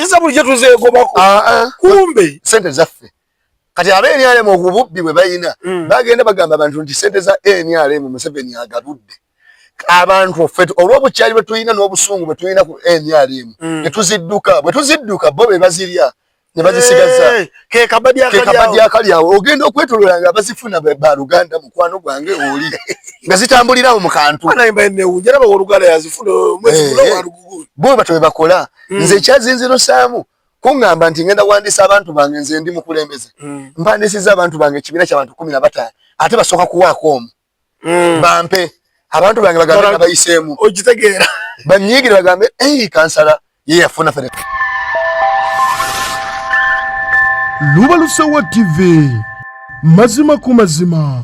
Nza bulijjo tuzeegobako. Ah, ah. Kumbe sente zaffe. Kati aba NRM obubbi bwe balina mm. Bagenda bagamba abantu nti sente za NRM Museveni agabudde. Abantu ffe olw'obukyali bwe tulina n'obusungu bwe tulina ku NRM mm. Ne tuzidduka, bwe tuzidduka bo be bazirya ne bazisigaza. Eh, ke kabadi akali awo ogenda okwetoloola nga bazifuna ba Luganda mukwano gwange oli nga zitambulirawo mu kantu. Eh, bo batyo bwe bakola mm. Nze ekyazinzirosaamu kuŋŋamba nti ngenda wandiisa abantu bange, nze ndi mukulembeze mm. Mpandisiza abantu bange ekibiina ky'abantu 15, ate basooka kuwaako omu mm. Bampe abantu bange bagambe nga bayiseemu okitegeera, banyiigire bagambe ei kansala ye yafuna fere. Lubalusewa TV, mazima ku mazima.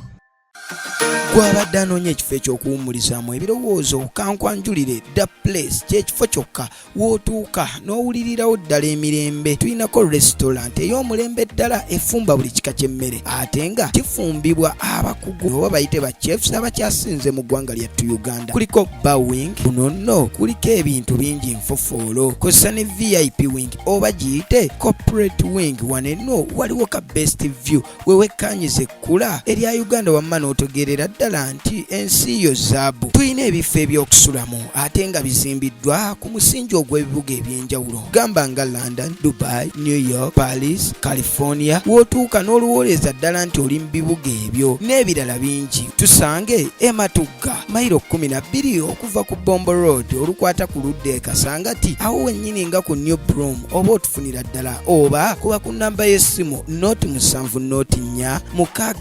Gwabadde anoonya ekifo eky'okuwummulizaamu ebirowoozo, kankwanjulire The Place. Kyekifo kyokka w'otuuka n'owulirirawo ddala emirembe. Tulinako restaurant ey'omulembe ddala efumba buli kika ky'emmere ate nga kifumbibwa abakugu oba bayite ba chefs abakyasinze mu ggwanga lyattu Uganda. Kuliko bar wing, kuno nno kuliko ebintu bingi nfofoolo, kozesa ne VIP wing oba giyite corporate wing. Wano enno waliwo ka best view we wekkaanyiza ekkula erya Uganda wamma n'otegeerera ddala nti ensi yo zaabu. Tulina ebifo eby'okusulamu ate nga bizimbiddwa ku musingi ogw'ebibuga eby'enjawulo gamba nga London, Dubai, New York, Paris, California, w'otuuka n'olowooleza ddala nti oli mu bibuga ebyo n'ebirala bingi. Tusange e Matugga, mayiro 12 okuva ku Bombo Road olukwata ku ludda e Kasangati, awo wennyini nga ku New Broom oba otufunira ddala oba kuba ku nnamba y'essimu 0 7 0 4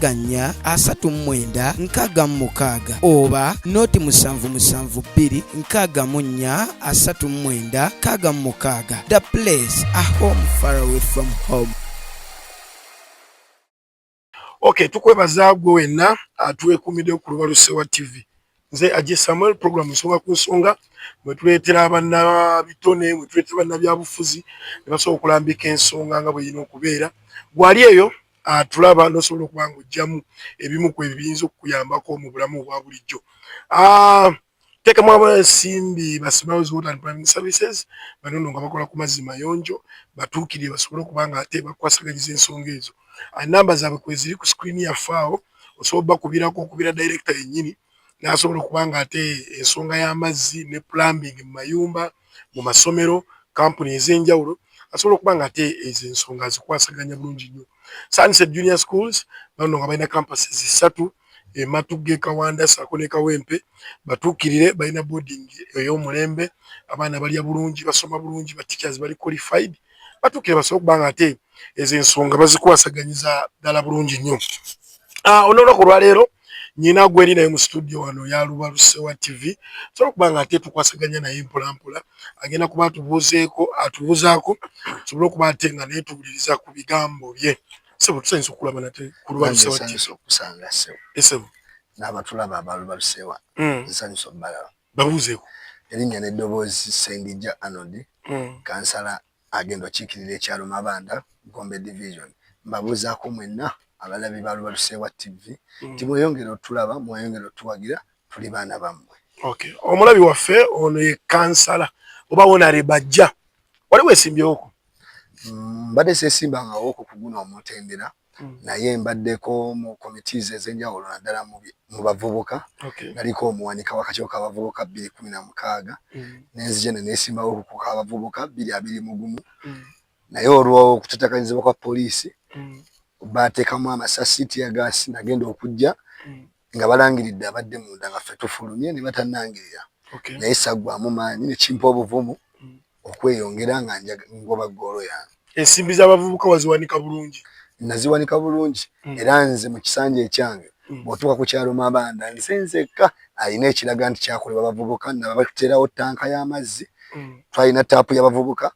6 39 66 oba 0 7 7 2 64 39 66. The Place, a home far away from home. Okay, tukwebaza gwe wenna atwekumidde ku Lubalusewa TV. Nze Aje Samuel, program Nsonga ku Nsonga, mwe tuleetera bannabitone, mwe tuleetera bannabyabufuzi ne basobola okulambika ensonga nga bwe yina okubeera. Gwali eyo atulaba n'osobola okuba nga ojjamu ebimu ku ebyo biyinza okukuyambako mu bulamu obwa bulijjo. Teekamu ensimbi ba Smiles Water and Plumbing Services, bano nno nga bakola ku mazzi mayonjo, batuukirire basobole okuba nga ate bakwasaganyiza ensonga ezo. Enamba zaabwe kweziri ku screen yaffe awo, osobola bakubirako okubira director yennyini n'asobola okuba nga ate ensonga y'amazzi ne plumbing mu mayumba, mu masomero, kampuni ez'enjawulo, asobola okuba nga ate ezo ensonga azikwasaganya bulungi nnyo. Sunset Junior Schools bano nga balina campuses 3 e Matugga, e Kawanda ssaako ne Kawempe, batuukirire, balina boarding ey'omulembe, abaana balya bulungi, basoma bulungi, ba teachers bali qualified, batuukire basobole okuba nga ate ezo ensonga bazikwasaganyiza ddala bulungi nnyo. Olunaku olwaleero nyina gweri naye mu studio wano ya Lubalusewa TV, tusobola okuba nga ate tukwasaganya naye mpolampola, agenda kuba atubuuzeeko, atubuuzaako tusobole okuba ate nga naye tuwuliriza ku bigambo bye. Ssebo, tusanyusa okulaba nate ku Lubalusewa TV. Nsanyusa okusanga ssebo. Ssebo. N'abatulaba aba Lubalusewa nsanyusa obbalaba. Babuuzeeko. Erinnya n'eddoboozi Ssengijja Arnold, kansala agenda okiikirira ekyalo Mabanda, Gombe Division. Mbabuuzaako mwenna abalabi ba Lubalusewa TV nti mweyongere otulaba, mweyongere otuwagira, tuli baana bammwe. Okay. Omulabi waffe ono ye kansala oba Honore Bajja, wali weesimbyewo? Mbadde seesimbangawo ku guno omutendera, naye mbaddeko mu committees ez'enjawulo, naddala mu bavubuka. Naliko omuwanika w'akakiiko k'abavubuka 2016, nenzija ne neesimbawo ku k'abavubuka 2021, naye olw'okutatakanyizibwa kwa poliisi baateekamu amasasi, teargas, nagenda okujja nga balangiridde abadde munda nga ffe tufulumye ne batannangirira. Naye saggwamu maanyi, ne kimpa obuvumu okweyongera nga ngoba ggoolo yange. Ensimbi z'abavubuka waziwanika bulungi? Naziwanika bulungi, era nze mu kisanja ekyange bw'otuuka ku kyalo Mabanda, nze nzekka alina ekiraga nti kyakolebwa abavubuka. Naba batuteerawo ttanka y'amazzi, twalina taapu y'abavubuka,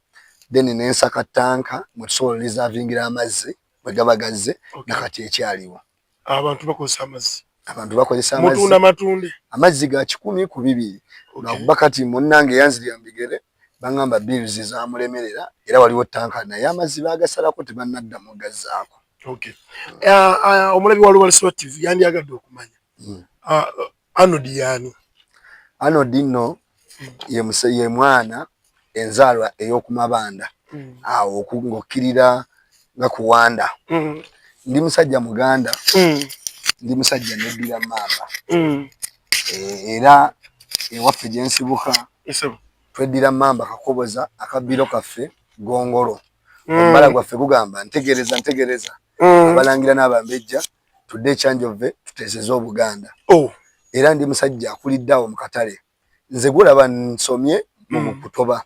then nensaka ttanka mwe tusobola reservingira amazzi bwe gaba gazze, nakati ekyaliwo. Abantu bakozesa amazzi? Abantu bakozesa amazzi. Mutunda matunde? Amazzi ga 100 ku 2, lwakuba kati munnange yanzirya mu bigere, baŋŋamba bills zamulemerera, era waliwo ttanka naye amazzi baagasalako, tebannaddamu gazzaako. Okay. Omulabi wa Lubalusewa TV yandyagadde okumanya Arnold yaani? Arnold nno ye mwana enzaalwa ey'okumabanda. Awo ng'okkirira nga kuwanda. Ndi musajja muganda. Ndi musajja neddira mamba. Era ewaffe gye nsibuka tweddira mamba Kakoboza, akabbiro kaffe Gongolo. Omubala gwaffe gugamba ntegereza ntegereza abalangira n'abambejja tudde ekyanjove tuteeseze Obuganda. Oh. Era ndi musajja akulidde awo mu katale. Nze gulaba nsomye mu kutoba.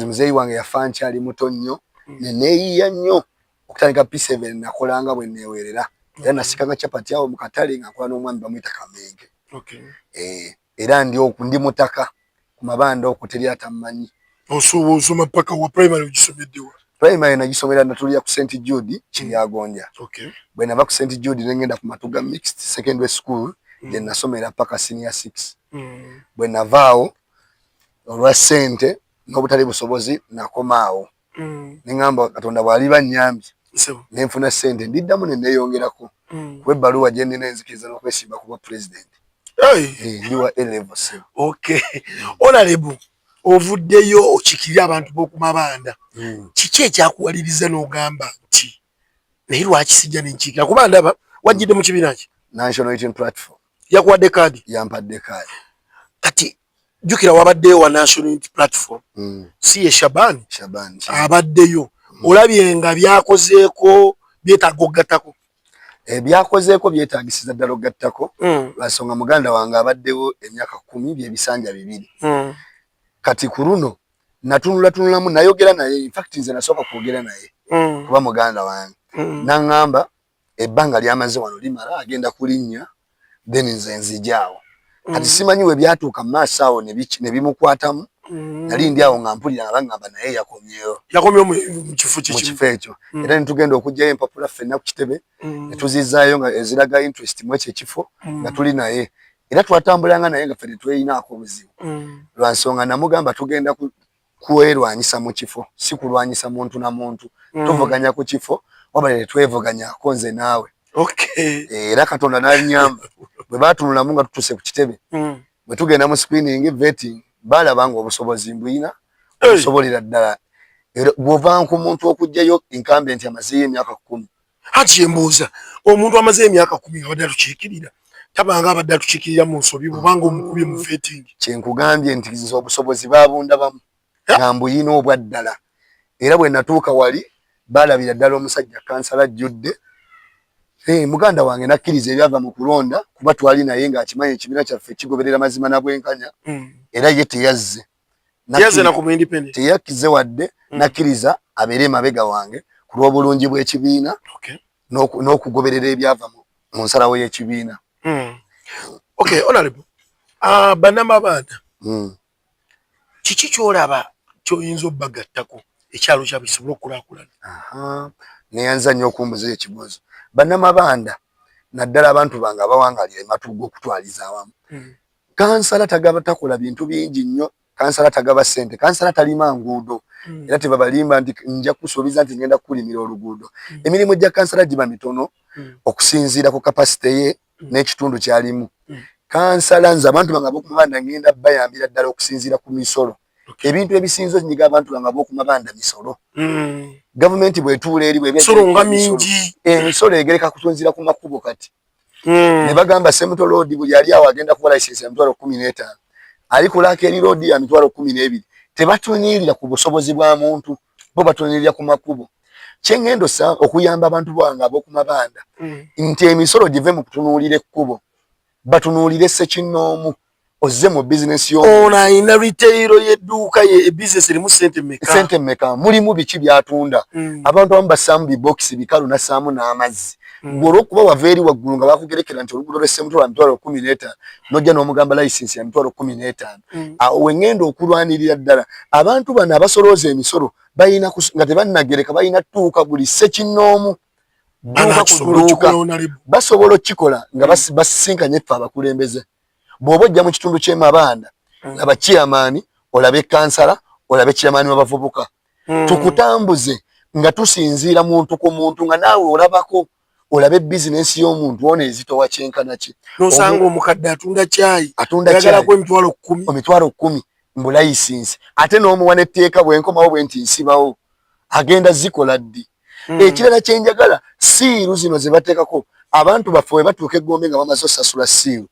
Muzeeyi wange yafa nkyali muto nnyo, ne neeyiiya nnyo okutandika P7. Nakolanga bwe neewerera era nasikanga capati awo mu katale nga nkola n'omwami bamuyita Kamenke. Era ndi mutaka ku Mabanda okwo, teri atammanyi. Osuuba osoma paka wa primary ogisomeddewa? Primary nagisomera, natulira ku St Jude Kiryagonja. Bwe nava ku St Jude ne ngenda ku Matuga Mixed Secondary School gye nasomera paka senior 6. Bwe navaawo olwa ssente n'obutali busobozi nakomaawo ne ŋŋamba Katonda bw'aliba nnyambye ne nfuna ssente ndiddamu ne neeyongerako, kuba ebbaluwa gye nnina enzikiriza n'okwesimba ku bwa pulezidenti. Ndi wa A level, sir. Okay, honorable, ovuddeyo okikirira abantu b'oku Mabanda. Kiki ekyakuwaliriza n'ogamba nti naye lwaki sijja nenkiikira, kuba ndaba wajjidde mu kibiina ki? National Unity Platform. Yakuwadde kaadi? Yampadde kaadi. Kati jjukira wabaddeyo wa National Unity Platform, si ye Shaban? Shaban. Abaddeyo, olabye nga byakozeeko byetaaga okugattako? Byakozeeko byetaagisiza ddala okugattako, lwansonga muganda wange abaddewo emyaka 10 byebisanja 2. Kati ku luno natunulatunulamu, nayogera naye, infact nze nasooka kwogera naye kuba muganda wange, naŋŋamba ebbanga lyamaze wano limala, agenda kulinnya, then nze nzijaawo. Kati simanyi we byatuuka mu maaso awo ne bimukwatamu. Nali ndi awo nga mpulira nga baŋŋamba naye yakomyewo. Yakomyewo mu kifo. Mu kifo ekyo. Era ne tugenda okuggyayo empapula ffenna ku kitebe ne tuzizaayo nga eziraga interest mu ekyo ekifo nga tuli naye, era twatambulanga naye nga ffe tetweyinaako obuzibu, lwa nsonga namugamba tugenda kwerwanyisa mu kifo, si kulwanyisa muntu na muntu. Tuvuganya ku kifo, wabula tetwevuganyako nze naawe. Era Katonda n'anyamba, bwe baatunulamu nga tutuuse ku kitebe, bwe tugenda mu screening, vetting, baalaba nga obusobozi mbuyina, obusobolera ddala. Era bw'ova ku muntu okuggyayo incumbent amazeeyo emyaka 10. Anti kyembuuza, omuntu amaze emyaka 10 nga abadde atukiikirira, tabanga abadde atukiikirira mu nsobi bwobanga omukubye mu vetting? Kyenkugambye nti nze obusobozi baabundabamu nga mbuyina obwa ddala, era bwe natuuka wali baalabira ddala omusajja kansala ajjudde. Muganda wange nakkiriza ebyava mu kulonda kuba twali naye ng'akimanyi ekibiina kyaffe kigoberera mazima na bwenkanya, era ye teyazze. Teyazze na ku independent? Teyakkize wadde. Nakkiriza abeere emabega wange ku lw'obulungi bw'ekibiina n'okugoberera ebyava mu nsalawo y'ekibiina. Okay, honorable, bannamabanda, kiki kyolaba kyoyinza obbagattako ekyalo kyabwe kisobole okukulaakulana? Neyanza nnyo okumbuza ekibuuzo. Bannamabanda, naddala abantu bange abawangalira ematuga okutwaliza awamu, kansala tagaba, takola bintu bingi nnyo. Kansala tagaba ssente, kansala talima nguudo, era tebabalimba nti nja kusuubiza nti ngenda kukulimira oluguudo. Emirimu gya kansala giba mitono okusinziira ku capacity ye n'ekitundu kyalimu. Kansala, nze abantu bange ab'okumabanda ngenda bayambira ddala okusinziira ku misolo. Ebintu ebisinza okunyiga abantu bange ab'okumabanda misolo. Gavumenti bw'etuula eri bw'eba Misolo nga mingi. Emisolo egereka kutunzira ku makubo. Kati ne bagamba Semuto Road, buli ali awo agenda kuba license ya 15000, ali ku Lakeri Road ya 12000. Tebatuniirira ku busobozi bwa muntu, bo batuniirira ku makubo. Kyengendo sa okuyamba abantu bange ab'okumabanda nti emisolo give mu kutunuulira ekkubo, batunuulire ssekinnoomu ozze mu bizinesi y'omuntu. Ono alina retail y'edduuka ye, ebizinesi erimu sente mmeka? Sente mmeka, mulimu biki byatunda? Abantu abamu bassaamu bibokisi bikalu, nassaamu n'amazzi. Gwe olwokuba wava eri waggulu nga bakugerekera nti oluguudo lw'Essemuto lwa 15000, nojja n'omugamba layisinsi ya 15000. Awo wengenda okulwanirira ddala abantu bano abasolooza emisolo balina nga tebannagereka, balina ttuuka buli ssekinnoomu, dduuka ku dduuka. Basobola okukikola nga basisinkanye ffe abakulembeze. Bw'oba ojja mu kitundu ky'e Mabanda, laba chairman, olabe kansala, olabe chairman w'abavubuka, tukutambuze nga tusinziira muntu ku muntu, nga naawe olabako, olabe bizinensi y'omuntu ono ezitowa kyenkana ki. Nosanga omukadde atunda kyayi. Atunda ayagalako 100,000. 100,000 mbu layisinsi, ate n'omuwa n'etteeka. Bwenkomawo bwe nti nsibawo. Agenda zikola ddi? Ekirala kyenjagala, seal zino ze bateekako abantu baffe, we batuuka eggombe nga bamaze osasula seal,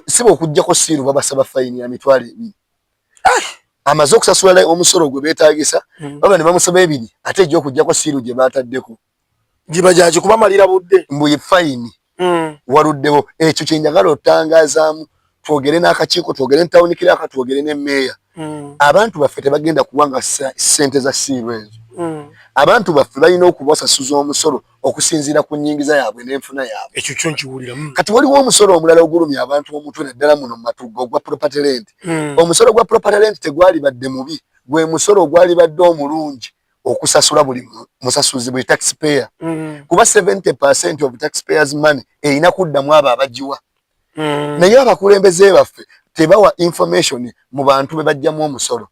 siba okugjako seal babasaba fine ya 20,000. Amaze okusasula omusolo gwe beetagisa, baba ne bamusaba 2, ate ejja okugjako seal gye bataddeko. Giba gyaki kubamalira budde. Mbu ye fine. Waluddewo. Ekyo kyenjagala otangazaamu, twogere n'akakiiko, twogere ne town clerk, twogere ne meeya. Abantu baffe tebagenda kuwanga ssente za seal ezo. Abantu baffe balina okubasasuza omusolo okusinziira ku nnyingiza yaabwe n'enfuna yaabwe. Ekyo kyo nkiwulira. Kati waliwo omusolo omulala ogulumya abantu omutwe, naddala muno mu Matugga, ogwa property rent. Omusolo gwa property rent tegwalibadde mubi, gwe musolo ogwalibadde omulungi okusasula buli musasuzi, buli taxpayer, kuba 70% of taxpayers money erina kuddamu abo abagiwa. Naye abakulembeze baffe tebawa information mu bantu be bajjamu omusolo.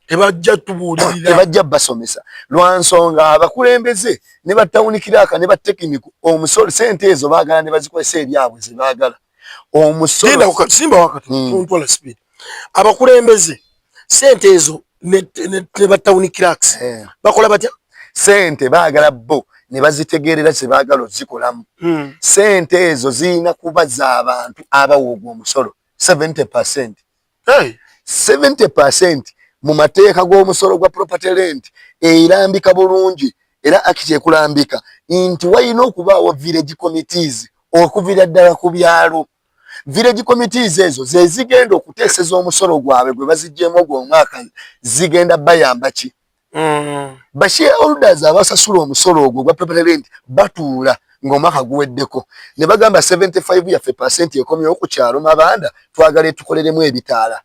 Tebajja tubuulirira. Tebajja basomesa, lwa nsonga abakulembeze ne ba town clerk ne ba technical omusolo, sente ezo baagala ne bazikozesa ebyabwe ze baagala. Omusolo Simba wakati tuntwala speed. Abakulembeze sente ezo ne ba town clerks bakola batya? Sente baagala bo ne bazitegeerera ze baagala ozikolamu. Sente ezo zirina kuba z'abantu abawa ogwo omusolo 70%. Hey. 70% mu mateeka g'omusolo gwa property rent erambika bulungi, era act ekulambika nti walina okubaawo village committees okuviira ddala ku byalo. Village committees ezo ze zigenda okuteeseza omusolo gwabwe gwe baziggyemu ogwo omwaka, zigenda bayamba ki? Ba shareholders abasasula omusolo ogwo gwa property rent batuula ng'omwaka guweddeko ne bagamba, 75 yaffe percent ekomyewo ku kyalo Mabanda, twagala etukoleremu ebitaala.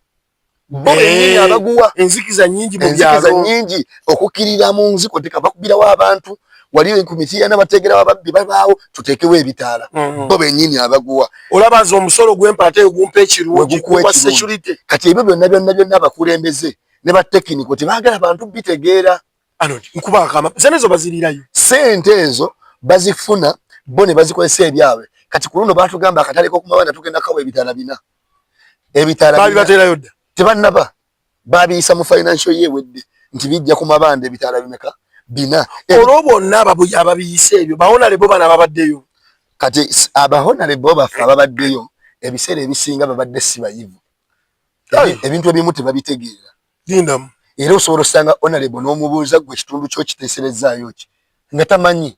Bo bennyini abaguwa. Enzikiza nnyingi mu Enzikiza byalo. nnyingi, okukkirira mu nziko teka bakubirawo abantu, wali ku Mitiyana bategerawo ababbi babaawo, tuteekewo ebitaala. Bo bennyini abaguwa. Olaba nze omusolo gwempa ate gumpa ekirungi. Wegukuwa gwa ekirungi. Security. Kati ebyo byonna byonna byonna abakulembeze ne ba technical tebaagala bantu bitegeera. Ano nkuba akama, sente ezo bazirirayo. Sente ezo bazifuna bo ne bazikozesa ebyabwe. Kati ku luno batugamba akatale k'okumabanda tugenda kawa ebitaala bina, ebitaala Baali bina. Bateerayo dda. Tebannaba, babiyisa mu financial year ewedde nti bijja ku Mabanda, ebitaala bimeka? Bina. Olwo bonna ababiyise ebyo, ba honourable bano ababaddeyo? Kati aba honourable baffe ababaddeyo ebiseera ebisinga babadde si bayivu. Ebintu ebimu tebabitegeera. Lindamu. Era osobola osanga honourable n'omubuuza, "Gwe ekitundu kyo kiteeserezaayo ki?" nga tamanyi.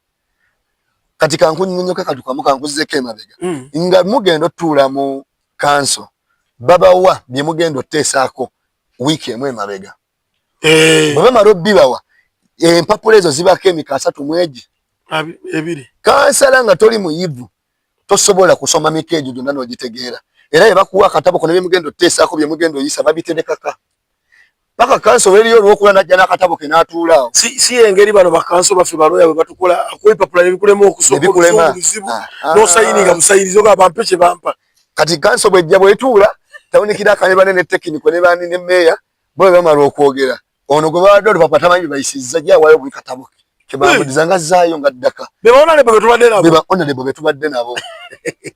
Kati kankunyonyoka kati kamu kankuzzeeko emabega. Nga mugenda otuula mu kanso, babawa bye mugenda oteesaako wiiki emu emabega. Bwe bamala obbibawa, empapula ezo zibako emika 32 egi. Ebiri. Kansala nga toli muyivu tosobola kusoma mika egyo gyonna n'ogitegeera. Era bye bakuwa akatabo kona byemugenda oteesaako, byemugenda oyisa, babiterekaka paka kanso weriyo olwokula najja n'akatabo ke n'atuula awo. Si engeri bano bakanso baffe baloya bwe batukola, akuwa epapula nebikulema okusoma. Nebikulema. Oluzibu n'osayininga busayirizi, oga bampe kye bampa. Kati kanso bwejja bwetuula, town clerk ne bane ne technical ne bani ne meeya bo bwe bamala okwogera, ono gwe bawadde olupapula tamanyi bye bayisizza, jja awaayo buli katabo ke bamudiza nga zzaayo nga ddaka. Be ba honourable be tubadde nabo. Be ba honourable be tubadde nabo.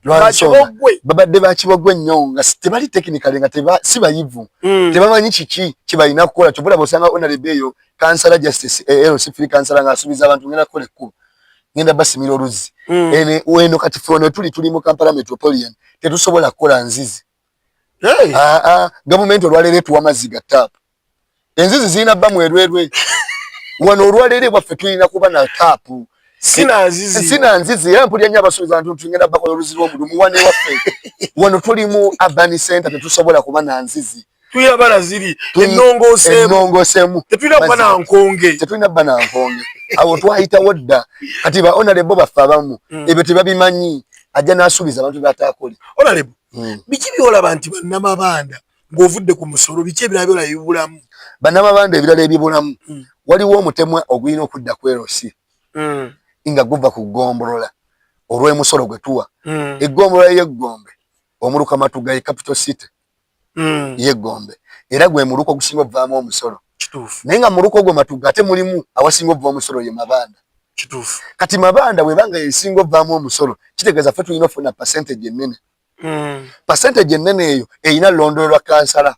Lwansonga Bakibogwe. Babadde bakibogwe nnyo, nga tebali technically, nga teba si bayivu. Tebamanyi kiki kibalina kukola. Kyobulaba osanga honourable eyo kansala Justice LC three kansala ng'asuubiza abantu, "Ngenda kukola ekkubo, ngenda basimira oluzzi." Ene weno kati ffe wano tuli mu Kampala Metropolitan, tetusobola kukola nzizi. Hey. Ah, ah, gavumenti olwaleero etuwa amazzi ga taapu, enzizi zirina bba mwerwerwe. Wano olwaleero ewaffe tulina kuba na taapu. Sina nzizi. Sina nzizi. Era mpulira nnyo abasuubiza nti tugenda bakola oluzzi lw'omudumu. Wano ewaffe wano tuli mu urban center, tetusobola kuba na nzizi. Tulina bala ziri ennongooseemu. Ennongooseemu. Tetulina kuba na nkonge. Tetulina bba na nkonge, awo twayitawo dda. Kati ba honourable baffe abamu ebyo tebabimanyi, ajja n'asuubiza abantu bataakole. Honourable, biki byolaba nti bannamabanda, ng'ovudde ku musolo, biki ebirala byolaba ebibulamu? Bannamabanda ebirala ebibulamu, waliwo omutemwa ogulina okudda ku LC nga guva ku ggombolola olw'emusolo gwe tuwa. Eggombolola y'Eggombe, omuluka Matuga ye capital city y'Eggombe, era gwe muluka ogusinga okuvaamu omusolo. Naye nga muluka ogwo Matuga ate mulimu awasinga okuva omusolo, ye Mabanda. Kati Mabanda bwebanga yesinga okuvaamu omusolo, kitegeeza ffe tulina okufuna percentage ennene. Percentage ennene eyo erina londololwa kansala.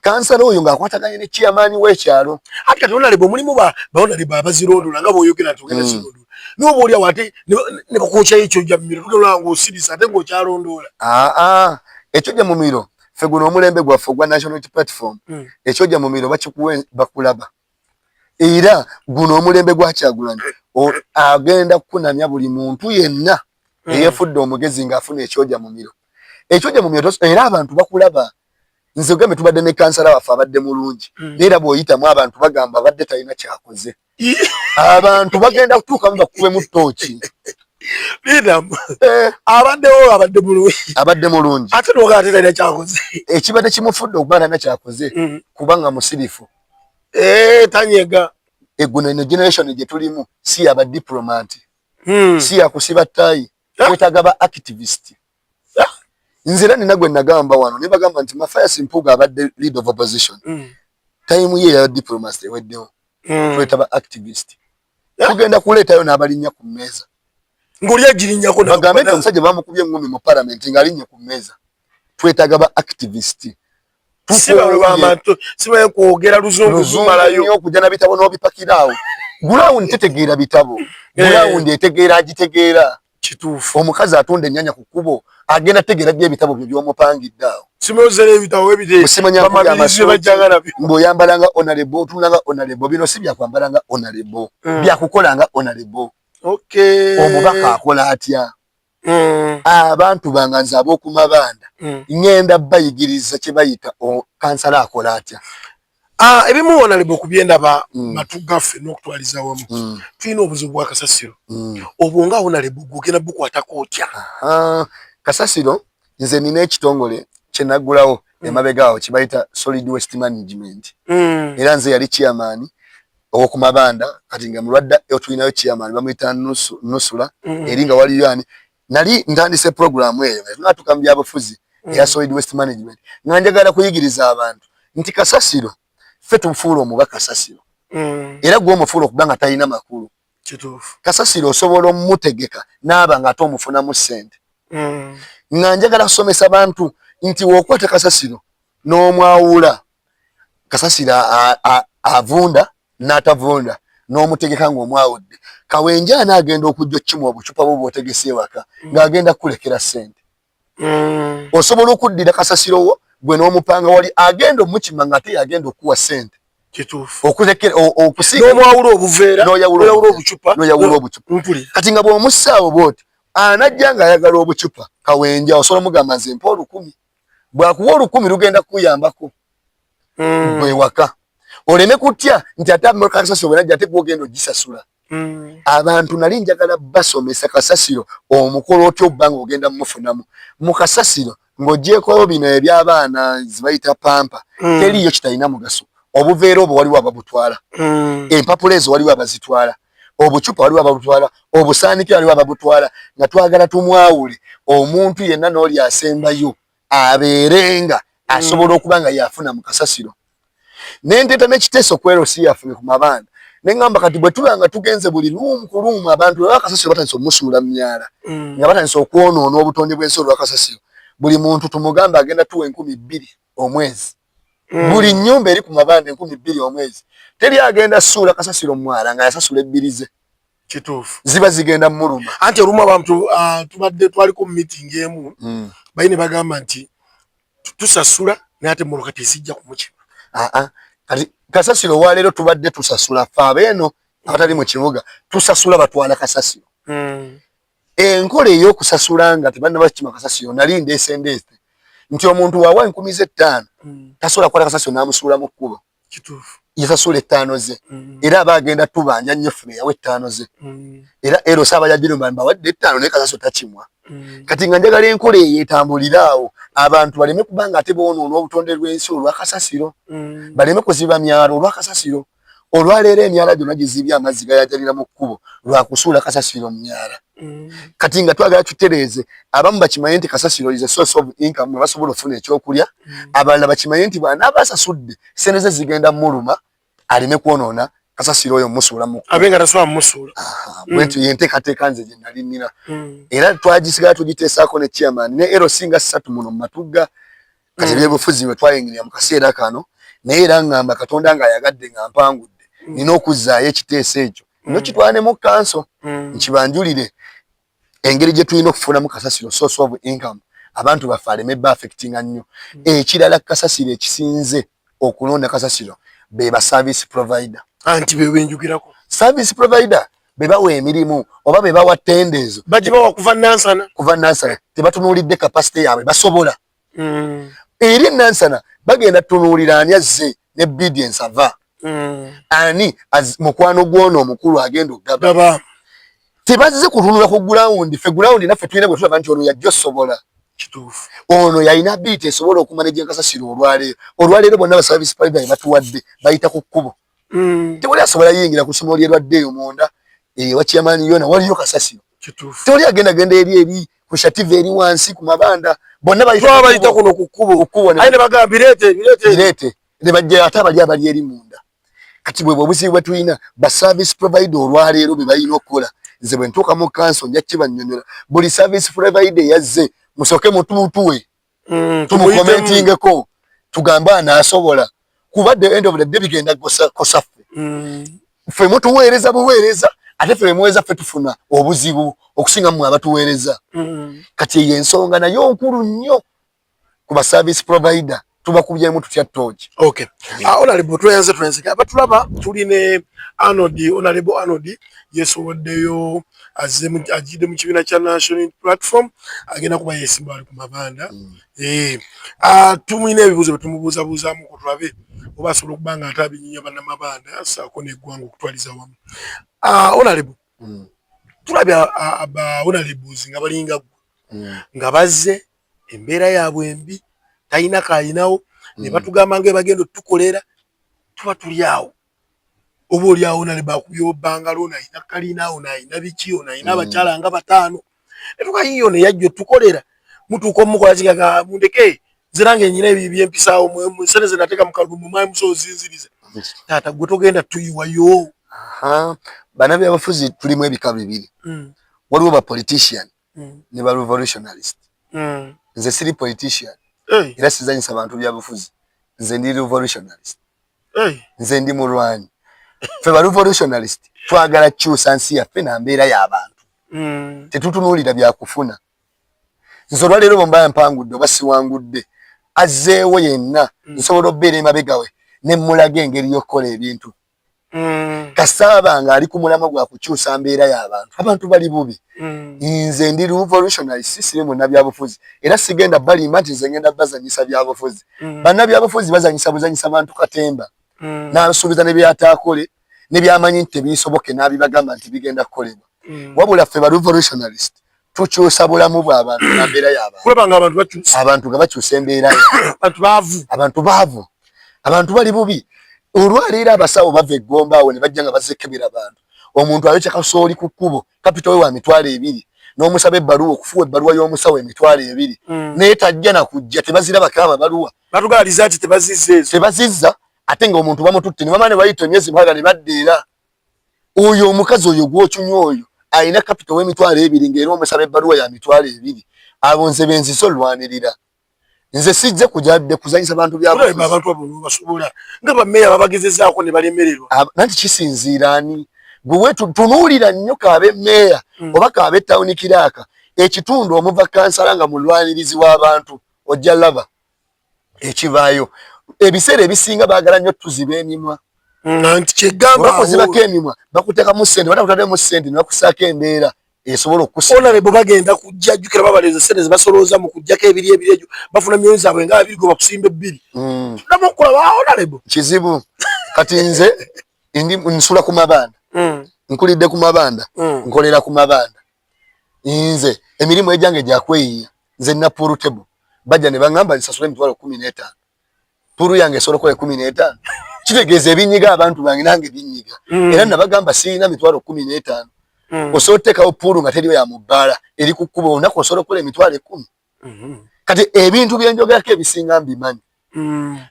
Kansala oyo ng'akwataganye ne chairman w'ekyalo. Ate kati honorable, mulimu ba honorable abazirondoola nga bw'oyogera nti ogenda zirondoola, n'oba oli awo ate ne bakwokyayo ekyojja mumiro, tugenda ng'osirisa ate ng'okyalondoola. Aa, ekyojja mumiro, ffe guno omulembe gwaffe ogwa National Unity Platform, ekyojja mumiro bakikuwe bakulaba. Era guno omulembe gwa Kyagulanyi agenda kukunamya buli muntu yenna eyefudde omugezi ng'afuna ekyojja mumiro. Ekyojja mumiro era abantu bakulaba. Nze ogambe tubadde ne kansala waffe abadde mulungi, naye era bw'oyitamu abantu bagamba abadde talina kyakoze. Abantu bagenda kutuukamu bakubemu ttooki. Abaddewo abadde mulungi. Abadde mulungi. Ate noga ate talina kyakoze. Ekibadde kimufudde okuba talina kyakoze, kubanga musirifu. Tanyega. Eguno eno generation gye tulimu si yaba diplomat, si yakusiba ttaayi, twetaaga ba activist. Nze era nina gwe nagamba wano ne bagamba nti Mathias Mpuuga abadde leader of opposition, time ye ya diplomacy eweddewo, twetaba activist. Tugenda kuleetayo n'abalinnya ku mmeeza. Ng'oli agirinnyako. Bagambe nti omusajja bamukubye engumi mu parliament ng'alinnya ku mmeeza. Twetaaga ba activist. Sibaye kwogera luzungu zumalayo, okujja na bitabo n'obipakira awo. Ground tetegeera bitabo, ground etegeera agitegeera. Kituufu. Omukazi atunda ennyanya ku kkubo agenda tegeera ddi ebitabo byo by'omupangidde awo? Simozera ebitabo ebitesimanya ng'oyambala nga honorable, otunula nga honorable. Bino si byakwambala nga honorable, byakukola nga honorable. Omubaka akola atya? Abantu banga nze ab'okumabanda ŋŋenda bayigiriza kye bayita kansala akola atya. Ebimu honorable kubyendaba, matu gaffe n'okutwaliza awamu, tulina obuzibu bwa kasasiro. Obwo nga honorable gwogenda bukwatako otya? Kasasiro, nze nina ekitongole kye naggulawo emabega awo kibayita Solid Waste Management. Era nze yali chairman owokumabanda. Kati nga mulwadde tulinayo chairman bamuyita Nusula. Eri nga waliyo ani, nali ntandise program eyo nga tunatuuka mu byabufuzi eya Solid Waste Management, nga njagala kuyigiriza abantu nti kasasiro ffe tufuula omuba kasasiro, era gwe omufuula okuba nga talina makulu. Kasasiro osobola omutegeka n'aba nga ate omufunamu ssente. Nga njagala kusomesa bantu nti w'okwata kasasiro n'omwawula kasasiro avunda n'atavunda, n'omutegeka ng'omwawudde, kawenje anaagenda okujja okukimwa obucupa bwo bw'otegese ewaka, ng'agenda kukulekera ssente. Osobola okuddira kasasiro wo gwe n'omupanga wali agenda omukima ng'ate yagenda okukuwa ssente. Okusiga n'omwawula obuveera. N'oyawula obucupa. N'oyawula obucupa. Kati nga bw'omussaawo bw'oti, anajja ng'ayagala obucupa, kawenja osobola mugamba nze mpa 1000. Bw'akuwa 1000 lugenda kukuyambako gwe waka, oleme kutya nti ate kasasiro bwe najja ate gwogenda ogisasula. Abantu nali njagala basomesa kasasiro omukolo otya obba nga ogenda mumufunamu mu kasasiro. Ng'ogyeko bino eby'abaana zibayita pampers, teriiyo kitalina mugaso. Obuveera obwo waliwo ababutwala, empapula ezo waliwo abazitwala, obucupa waliwo ababutwala, obusaanikira waliwo ababutwala. Nga twagala tumwawule omuntu yenna n'oli asembayo abeerenga asobola okuba nga yafuna mu kasasiro. Nenteeta n'ekiteeso ku LC yaffe ku mabanda, neŋŋamba kati bwe tuba nga tugenze buli room ku room, abantu olwa kasasiro batandise omusuula mu myala, nga batandise okwonoona obutonde bw'ensi olwa kasasiro, buli muntu tumugambe agenda tuwa 2000 omwezi. Buli nnyumba eri ku mabanda 2000 omwezi, teri agenda suula kasasiro mu mwala nga yasasula ebbiri ze. Ziba zigenda muluma. Anti olumu abantu, tubadde twaliko mu meeting emu, bayi ne bagamba nti tusasula naye ate emmotoka tezijja kumukima. Aa, kati kasasiro waleero tubadde tusasula ffe abeeno abatali mu kibuga, tusasula batwala kasasiro. Enkola ey'okusasula nga tebannaba kukima kasasiro, nali ndeese ndeese nti omuntu waawa 5000 tasobola kukwata kasasiro n'amusuula mu kkubo. Yasasula 5 ze, era aba agenda tubanja nnyo ffe yawa 5 ze. Era ero saaba yagirumba mbawadde 5 naye kasasiro takimwa. Kati nga njagala enkola eyo etambulire awo, abantu baleme kubanga ate boonoona obutonde bw'ensi olwakasasiro, baleme kuziba myalo olwakasasiro. Olwaleero emyala gyonna gizibye, amazzi gayajalira mu kkubo lwakusuula kasasiro mu myala. Kati nga twagala tutereeze, abamu bakimanye nti kasasiro is a source of income mwe basobola okufuna ekyokulya, abalala bakimanye nti bw'anaaba asasudde ssente ze zigenda muluma, aleme kwonoona kasasiro oyo musuula mu abe nga tasobola mumusuula. Bwetyo yenteekateeka nze gye nali nnina, era twagisigala tugiteesaako ne chairman ne LC nga ssatu muno mu Matugga. Kati ebyobufuzi bwe twayingirira mu kaseera kano, naye era ngamba Katonda ng'ayagadde nga mpangudde, nina okuzzaayo ekiteeso ekyo nokitwala ne mu kanso, nkibanjulire engeri gye tulina okufunamu kasasiro, source of income, abantu baffe aleme ba affectinga nnyo. Ekirala, kasasiro ekisinze okulonda kasasiro be ba service provider. Anti be benjugirako. Service provider be bawa emirimu oba be bawa tender ezo. Bagibawa kuva Nansana. Kuva Nansana, tebatunuulidde capacity yaabwe basobola. Eri Nansana bagenda tunuulira ani azze ne bid ensava, ani mukwano gw'ono omukulu agenda okugaba. Tebazze kutunula ku ground. Ffe ground naffe tulina gwe tulaba nti ono yajja osobola, ono yalina ability esobola okumanaginga kasasiro. Olwaleero bonna ba service provider batuwadde bayita ku kkubo. Tewali asobola yingira ku ssomero lyerwadde eyo munda ewa chairman, yona waliyo kasasiro. Tewali agenda genda eri ku Shativa, eri wansi ku mabanda, bonna bayita kuno ku kkubo. Aye ne bagamba bireete, bireete. Bireete ne bajja, ate abali abali eri munda. Kati bwe obuzibu bwe tulina, ba service provider olwaleero bye balina okukola, nze bwe ntuuka mu kanso nja kibannyonnyola. Buli service provider yazze, musooke mutuutuwe, tumucommentingeko, tugambe anaasobola, kuba the end of the day bigenda kosa ffe. Ffe mutuweereza buweereza, ate ffe bemuweereza ffe tufuna obuzibu okusinga mmwe abatuweereza. Kati eyo ensonga nayo nkulu nnyo ku ba service provider, tubakubyemu tutya tooki. Okay. Honorable, tweyanze, tweyanze. Abatulaba, tuli ne Arnold, Honorable Arnold yesoboddeyo, azze ajjidde mu kibiina kya National Platform, agenda kuba yeesimba ali ku mabanda. Tumulina ebibuuzo bye tumubuuzabuuzaamu ku tulabe oba asobola okuba nga ate abinyinya bannamabanda ssaako n'eggwanga okutwaliza wamu. Honorable, tulabye aba honorables nga balinga ggwe nga bazze, embeera yaabwe embi, talina kayinawo, ne batugamba nga bagenda otukolera, tuba tuli awo, oba oli awo nale bakubye obbangalo, ono alina kalina, ono alina biki, ono alina abakyala nga bataano, netukayiyo ono yajja otukolera, mutuuka omukola kigaga, mundeke nze nange nyina ebyo byempisaawo, sente ze nateeka mu kalulu mumwayi musozinziriza. Taata, gwe togenda tuyiwayo? Bannabyabufuzi tulimu ebika bibiri. Waliwo ba politician ne ba revolutionalist. Nze siri politician era sizanyisa bantu byabufuzi. Nze ndi revolutionalist. Nze ndi mulwanyi. Ffe ba revolutionalist twagala kukyusa nsi yaffe na mbeera y'abantu. Tetutunuulira byakufuna. Nze olwaleero bwe mba mpangudde oba siwangudde, azzeewo yenna, nsobola okubeera emabega we ne mmulaga engeri y'okukola ebintu. Kasaaba nga ali ku mulamwa gwa kukyusa mbeera y'abantu, abantu bali bubi. Nze ndi revolutionary, siri munnabyabufuzi, era sigenda balimba nti nze ngenda bazanyisa byabufuzi. Bannabyabufuzi bazanyisa buzanyisa bantu katemba, n'asuubiza ne byataakole ne byamanyi nti tebisoboke n'abibagamba nti bigenda kukolebwa. Wabula ffe ba revolutionalist tukyusa bulamu bw'abantu na mbeera y'abantu. Kulaba nga abantu bakyusa. Abantu nga bakyusa embeera. Abantu baavu. Abantu baavu, abantu bali bubi. Olwaleero abasawo bava eggomba awo ne bajja nga bazekkebera bantu. Omuntu ayokya kasooli ku kkubo, capital we wa 20,000, n'omusaba ebbaluwa, okufuwa ebbaluwa y'omusawo 20,000, naye tajja na kujja, tebazirabako amabaluwa. Batugaliza nti tebazizza ezo. Tebazizza, ate nga omuntu bamututte ne bamala ne bayita emyezi 6 ne badda. Era oyo omukazi oyo gwokyunywa oyo alina capital w'emitwalo 20, ng'era omusaba ebbaluwa ya 20,000. Abo nze benzise olwanirira. Nze sijja kujadde kuzanyisa bantu byabufuzi. Abantu abo basobola nga bameeya babagezezaako ne balemererwa. Nanti kisinziira ani gwe tunuulira nnyo, kaabe meeya oba kaabe town clerk, ekitundu omuva kansala nga mulwanirizi w'abantu, ojja laba ekivaayo. Ebiseera ebisinga baagala nnyo tuziba emimwa. Nti kyegamba bakuzibako emimwa, bakuteekamu ssente, batakutaddemu ssente ne bakusaako embeera esobola okukusa. Honorable, bagenda kujja, jjukira babaleza ssente zebasolooza mu kujjako ebiri ebiri egyo, bafuna myoni zaabwe nga 2 gwe bakusimba ebbiri. Tuddamu okulaba honorable. Kizibu. Kati nze ndi nsula ku mabanda, nkulidde ku mabanda, nkolera ku mabanda. Nze emirimu egyange gyakweyiya. Nze nina pool table, bajja ne baŋŋamba nsasule 15,000. Pool yange esobola okukola 15? Kitegeeza ebinyiga abantu bange nange binyiga. Era nabagamba sirina 15,000. Osobola oteekawo pool nga teriyo ya mu bbaala eri ku kkubo, olunaku osobola okukola 10,000? Kati ebintu byenjogerako ebisinga mbimanyi.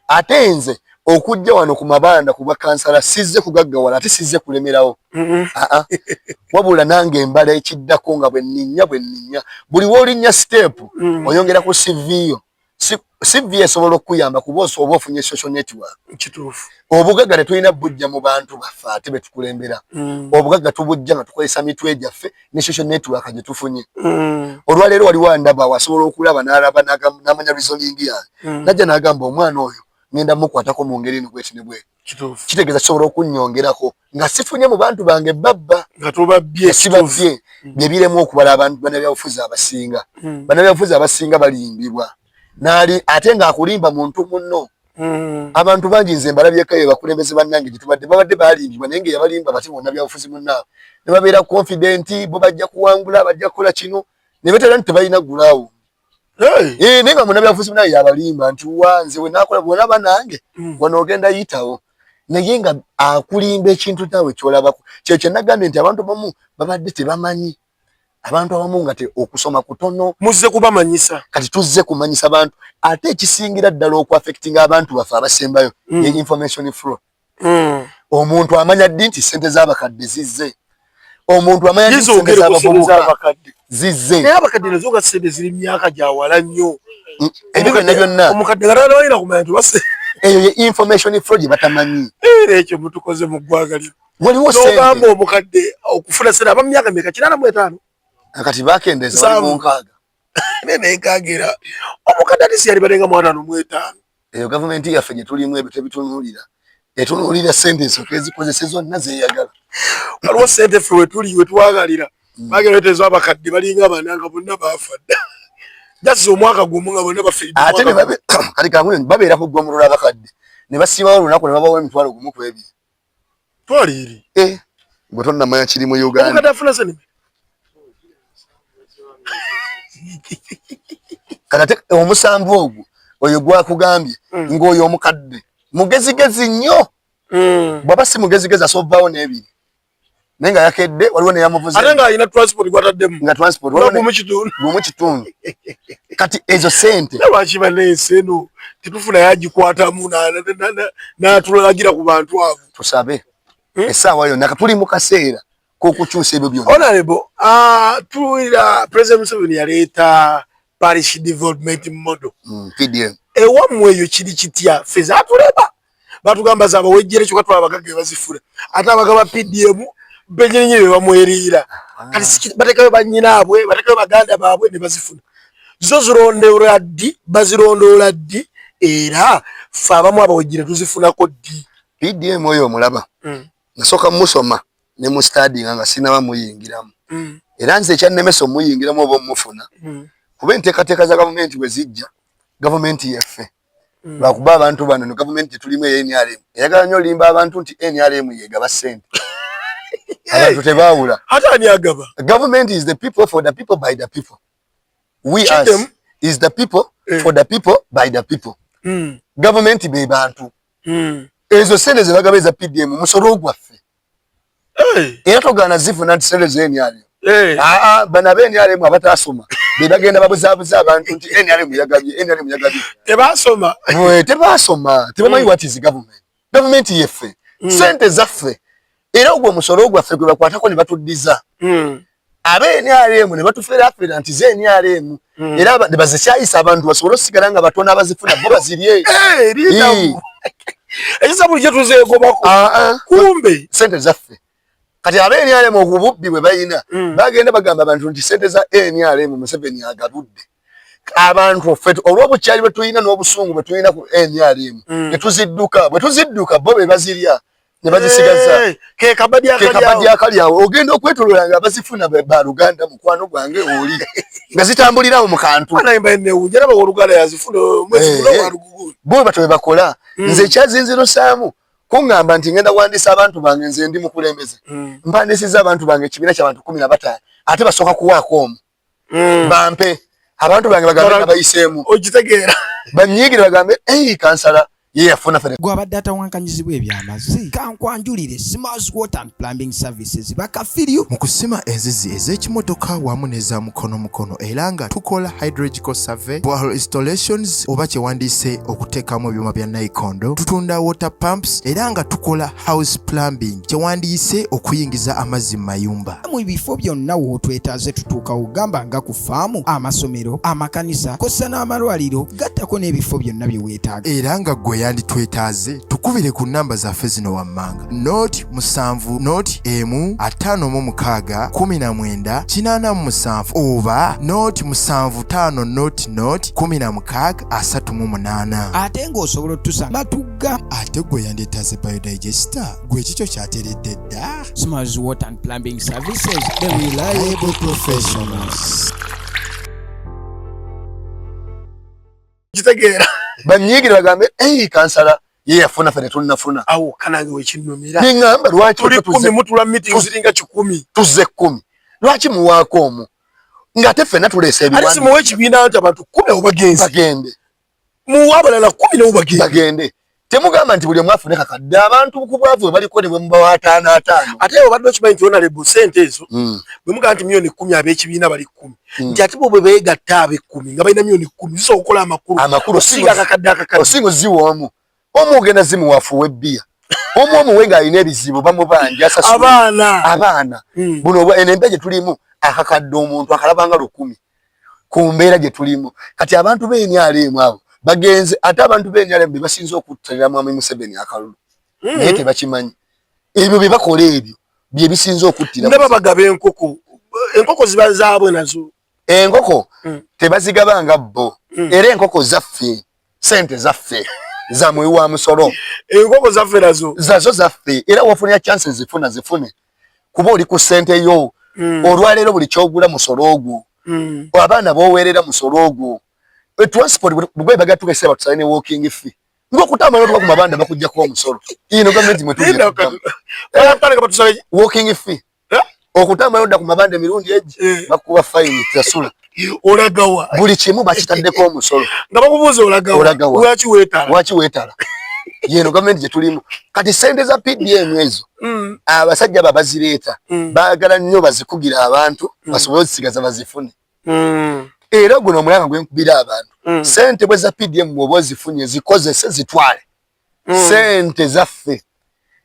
Ate nze okujja wano ku mabanda ku bwa kansala sizze kugaggawala, ate sizze kulemerawo. Aa, wabula nange embala ekiddako nga bwe nninnya, bwe nninnya, buli w'olinnya step oyongera ku CV yo. CV esobola okukuyamba kuba oba ofunye social network. Kituufu. Obugagga tetulina bujja mu bantu baffe ate betukulembera. Obugagga tubujja nga tukozesa mitwe gyaffe ne social network gye tufunye. Olwaleero waliwo andaba wasobola okulaba n'alaba n'amanya reasoning yange. Najja n'agamba omwana oyo ngenda mukwatako mu ngeri eno bweti ne bweti. Kituufu. Kitegeeza kisobola okunnyongerako nga sifunye mu bantu bange babba. Nga tobabbye. Sibabbye. Bye biremu okubala abantu bannabyabufuzi abasinga. Bannabyabufuzi abasinga balimbibwa. Naali ate ng'akulimba muntu munno. Abantu bangi nze mbalabyeko eyo bakulembeze bannange gye tubadde babadde balimbibwa naye ng'eyabalimba bati bannabyabufuzi munnaabwe. Ne babeera confident bo bajja kuwangula bajja kukola kino ne beetera nti tebalina gulaawo. Hey. Naye nga munnabyabufuzi munnaabwe yabalimba nti wa nze we naakola bw'olaba nange wano ogenda yitawo. Naye nga akulimba ekintu naawe ky'olabako. Kye kye nagambye nti abantu abamu babadde tebamanyi. Abantu abamu nga okusoma kutono. Muzze kubamanyisa. Kati tuzze kumanyisa bantu. Ate ekisingira ddala okuaffectinga abantu baffe abasembayo ye information flow. Omuntu amanya ddi nti ssente z'abakadde zizze. Omuntu amanya ddi ssente z'abavubuka zizze. Naye abakadde nazo nga ssente ziri myaka gya wala nnyo. Ebyo byonna byonna. Omukadde nga talina kumanya nti base. Eyo ye information flow gye batamanyi. Era ekyo mutukoze mu ggwanga lino. Waliwo ssente. N'ogamba omukadde okufuna ssente aba mu myaka meka 85. Kati bakendeeza bali mu 60. Nene nkagira. Omukadde ate si yali balenga mu 55. Eyo gavumenti yaffe gye tulimu ebyo tebitunuulira. Etunuulira ssente ensooka ezikozese zonna zeeyagala. Waliwo ssente ffe we tuli we twagalira. Bagenda leeteza abakadde balinga bana nga bonna baafa dda. Just omwaka gumu nga bonna bafiiridde. Ate ne kati kangu babeera ku ggomolola abakadde ne basiibawo olunaku ne babawa 20 ku 2. Twali eri. Gwe tonnamanya kiri mu Uganda. Omukadde afuna ssente. Kati ate omusanvu ogwo oyo gwakugambye ng'oyo omukadde mugezigezi nnyo. Bw'aba si mugezigezi asobola n'ebiri. Naye nga yakedde waliwo neyamuvuze. Ate ng'alina transport gw'ataddemu. Nga transport waliwo gumu kitundu. Kati ezo ssente. Lwaki bannaensi eno tetufuna yagikwatamu n'atulagira ku bantu abo. Tusabe. Essaawa yonna tuli mu kaseera k'okukyusa ebyo byonna. Honorable, tuwulira President Museveni yaleeta Parish Development Model. PDM. Ewammwe eyo kiri kitya? Ffe zaatulema. Batugamba zaabawejjere kyokka twala abagagga be bazifuna. Ate abagaba PDM bennyininyini be bamweriira. Kati bateekayo bannyinaabwe, bateekayo baganda baabwe ne bazifuna. Zo zirondoola ddi? Bazirondoola ddi? Era ffe abamu abawejjere tuzifunako ddi? PDM oyo omulaba. Nasooka musoma ne mu studying nga sinaba muyingiramu. Era nze ekyannemesa omuyingiramu oba omufuna. Kuba enteekateeka za gavumenti bwe zijja, gavumenti yaffe. Lwakuba abantu bano no gavumenti gye tulimu eya NRM. Eyagala nnyo olimba abantu nti NRM yegaba ssente. Abantu tebaawula. Ate ani agaba? Government is the people for the people by the people. We us is the people for the people by the people. Government be bantu. Ezo ssente ze bagaba eza PDM musolo gwaffe. Era togaana zifuna nti ssente za NRM. Bano aba NRM abataasoma be bagenda babuzaabuza abantu nti NRM yagabye, NRM yagabye. Tebaasoma. Tebaasoma. Tebamanyi what is government. Government yeffe. Ssente zaffe. Era ogwo omusolo gwaffe gwe bakwatako ne batuddiza. Aba NRM ne batuferaafera nti ze NRM. Era ne bazikyayisa abantu basobole okusigala nga batono abazifuna bo bazirye. Ekisa bulijjo tuzeegobako. Kumbe. Ssente zaffe. Kati aba NRM obubbi bwe balina bagenda bagamba abantu nti ssente za NRM Museveni agabudde. Abantu ffe olw'obukyali bwe tulina n'obusungu bwe tulina ku NRM ne tuzidduka, bwe tuzidduka bo be bazirya ne bazisigaza. Ke kabadi akali awo ogenda okwetoloola nga bazifuna ba Luganda mukwano gwange oli nga zitambulirawo mu kantu. Bo batyo bwe bakola. Nze ekyazinzirosaamu kuŋŋamba nti ngenda kuwandiisa abantu bange nze ndi mukulembeze. Mpandiisizza abantu bange ekibiina ky'abantu 15 ate basooka kuwaako omu. Bampe abantu bange bagambe nga bayiseemu. Okitegeera. Banyiigire bagambe ei kansala Ye yafuna fene. Gwabadde atawankanyizibwa ebyamazzi kankwanjulire Smalls Water and Plumbing Services bakafiryu. Mu kusima enzizi ez'ekimotoka wamu n'eza mukono mukono era nga tukola hydrological survey, borehole installations oba kyewandiise okuteekamu ebyuma bya nayikondo, tutunda water pumps era nga tukola house plumbing kyewandiise okuyingiza amazzi mu mayumba. Mu bifo byonna w'otwetaaze tutuukawo gamba nga ku faamu, amasomero, amakanisa kwossa n'amalwaliro gattako n'ebifo byonna bye weetaaga. Era nga ggwe yanditwetaaze tukubire ku nnamba zaffe zino wammanga, 0 7 0 1 56 19 87 oba 0 7 5 0 0 16 38. Ate ng'osobola otutusanga Matugga. Ate ggwe yandyetaaze biodigester gwe ekikyo kyateredde dda. Smalls Water and Plumbing Services, the reliable professionals. Kitegeera. Banyiigire bagambe, "Ei, kansala ye yafuna, ffe tetunnafuna." Awo kanange wekinnumira. Neŋŋamba lwaki tuli 10 mutula meeting ziringa 100. Tuzze 10. Lwaki muwaako omu? Ng'ate ffenna tuleese ebiwandiiko. Ate simuwa ekibiina nti abantu 10 abo bagenze. Bagende. Muwa abalala 10 nabo bagende. Bagende. Temugamba nti buli omu afune kakadde, abantu ku bwavu bwe baliko ne bwe mubawa ataano ataano. Ate obadde okimanyi nti honorable ssente ezo bwe mugamba nti miliyoni 10 ab'ekibiina bali 10 nti ate bo bwe beegatta ab'ekkumi nga balina miliyoni 10 zisobola okukola amakulu. Amakulu okusinga akakadde akakadde. Osinga oziwa omu. Omu ogenda zimuwa afuuwe bbiya. Omu omuwe ng'alina ebizibu bamubanja asasule. Abaana. Abaana. Buno eno embeera gye tulimu akakadde omuntu akalaba nga 10 ku mbeera gye tulimu. Kati abantu b'NRM abo bagenze, ate abantu b'NRM be basinze okuttalira Mwami Museveni akalulu. Naye tebakimanyi. Ebyo bye bakola ebyo bye bisinze okuttira. Ndaba bagaba enkoko. Enkoko ziba zaabwe nazo. Enkoko tebazigaba nga bo. Era enkoko zaffe, sente zaffe za muwi wa musolo. Enkoko zaffe nazo. Zazo zaffe. Era wafunira chances zifuna zifune. Kuba oli ku sente yo. Olwaleero buli ky'ogula musolo ogwo. Abaana b'oweerera musolo ogwo. Transport bwe bagatuka essaawa tusale ne walking fee. Ng'okutambula n'otuuka ku mabanda bakuggyako omusolo. Ino gavumenti mwe tuli. Walking fee. Okutambula n'odda ku mabanda emirundi egi bakuwa fayini tasula. Olagawa. Buli kimu bakitaddeko omusolo. Nga bakubuuza olagawa. Olagawa. Lwaki weetala? Lwaki weetala? Yeno gavumenti gye tulimu. Kati ssente za PDM ezo abasajja abo abazireeta baagala nnyo bazikugira abantu basobole ozisigaza bazifune. Era guno omulanga gwe nkubira abantu. Ssente bwe za PDM bw'oba ozifunye zikozese zitwale. Ssente zaffe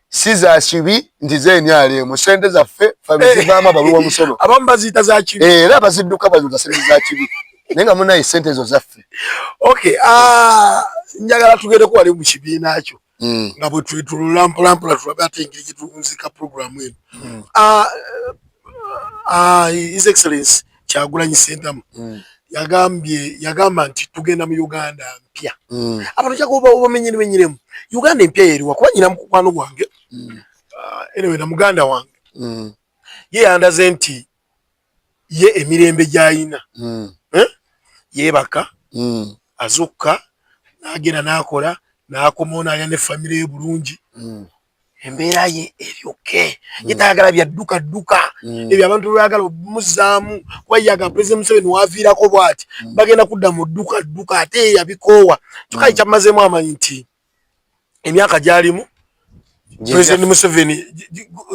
si za kibi nti z'NRM, ssente zaffe ffe zivaamu abawi b'omusolo. Abamu baziyita za kibi. Era bazidduka baziyita ssente za kibi. Naye nga munnaye ssente ezo zaffe. Okay, njagala tugendeko wali mu kibiina kyo. Nga bwe twetulula mpola mpola tulabe ate engeri gye tuwunzika pulogulaamu eno. His Excellency Kyagulanyi Ssentamu yagamba nti tugenda mu Uganda mpya. Abantu njagala obamenyeremenyeremu. Uganda empya yeriwa kuba nyina mukwano gwange. Anyway na muganda wange. Ye yandaze nti ye emirembe gy'ayina. Yeebaka, azukka, n'agenda n'akola, n'akomawo n'alya ne famire ye bulungi. Embeera ye eryoke. Ye tayagala bya dduka dduka. Ebyo abantu bye baagala omuzzaamu kuba ye agamba President Museveni waaviirako bw'ati. Bagenda kudda mu dduka dduka ate ye yabikoowa. Kyokka kyammazeemu amaanyi nti emyaka gy'alimu President Museveni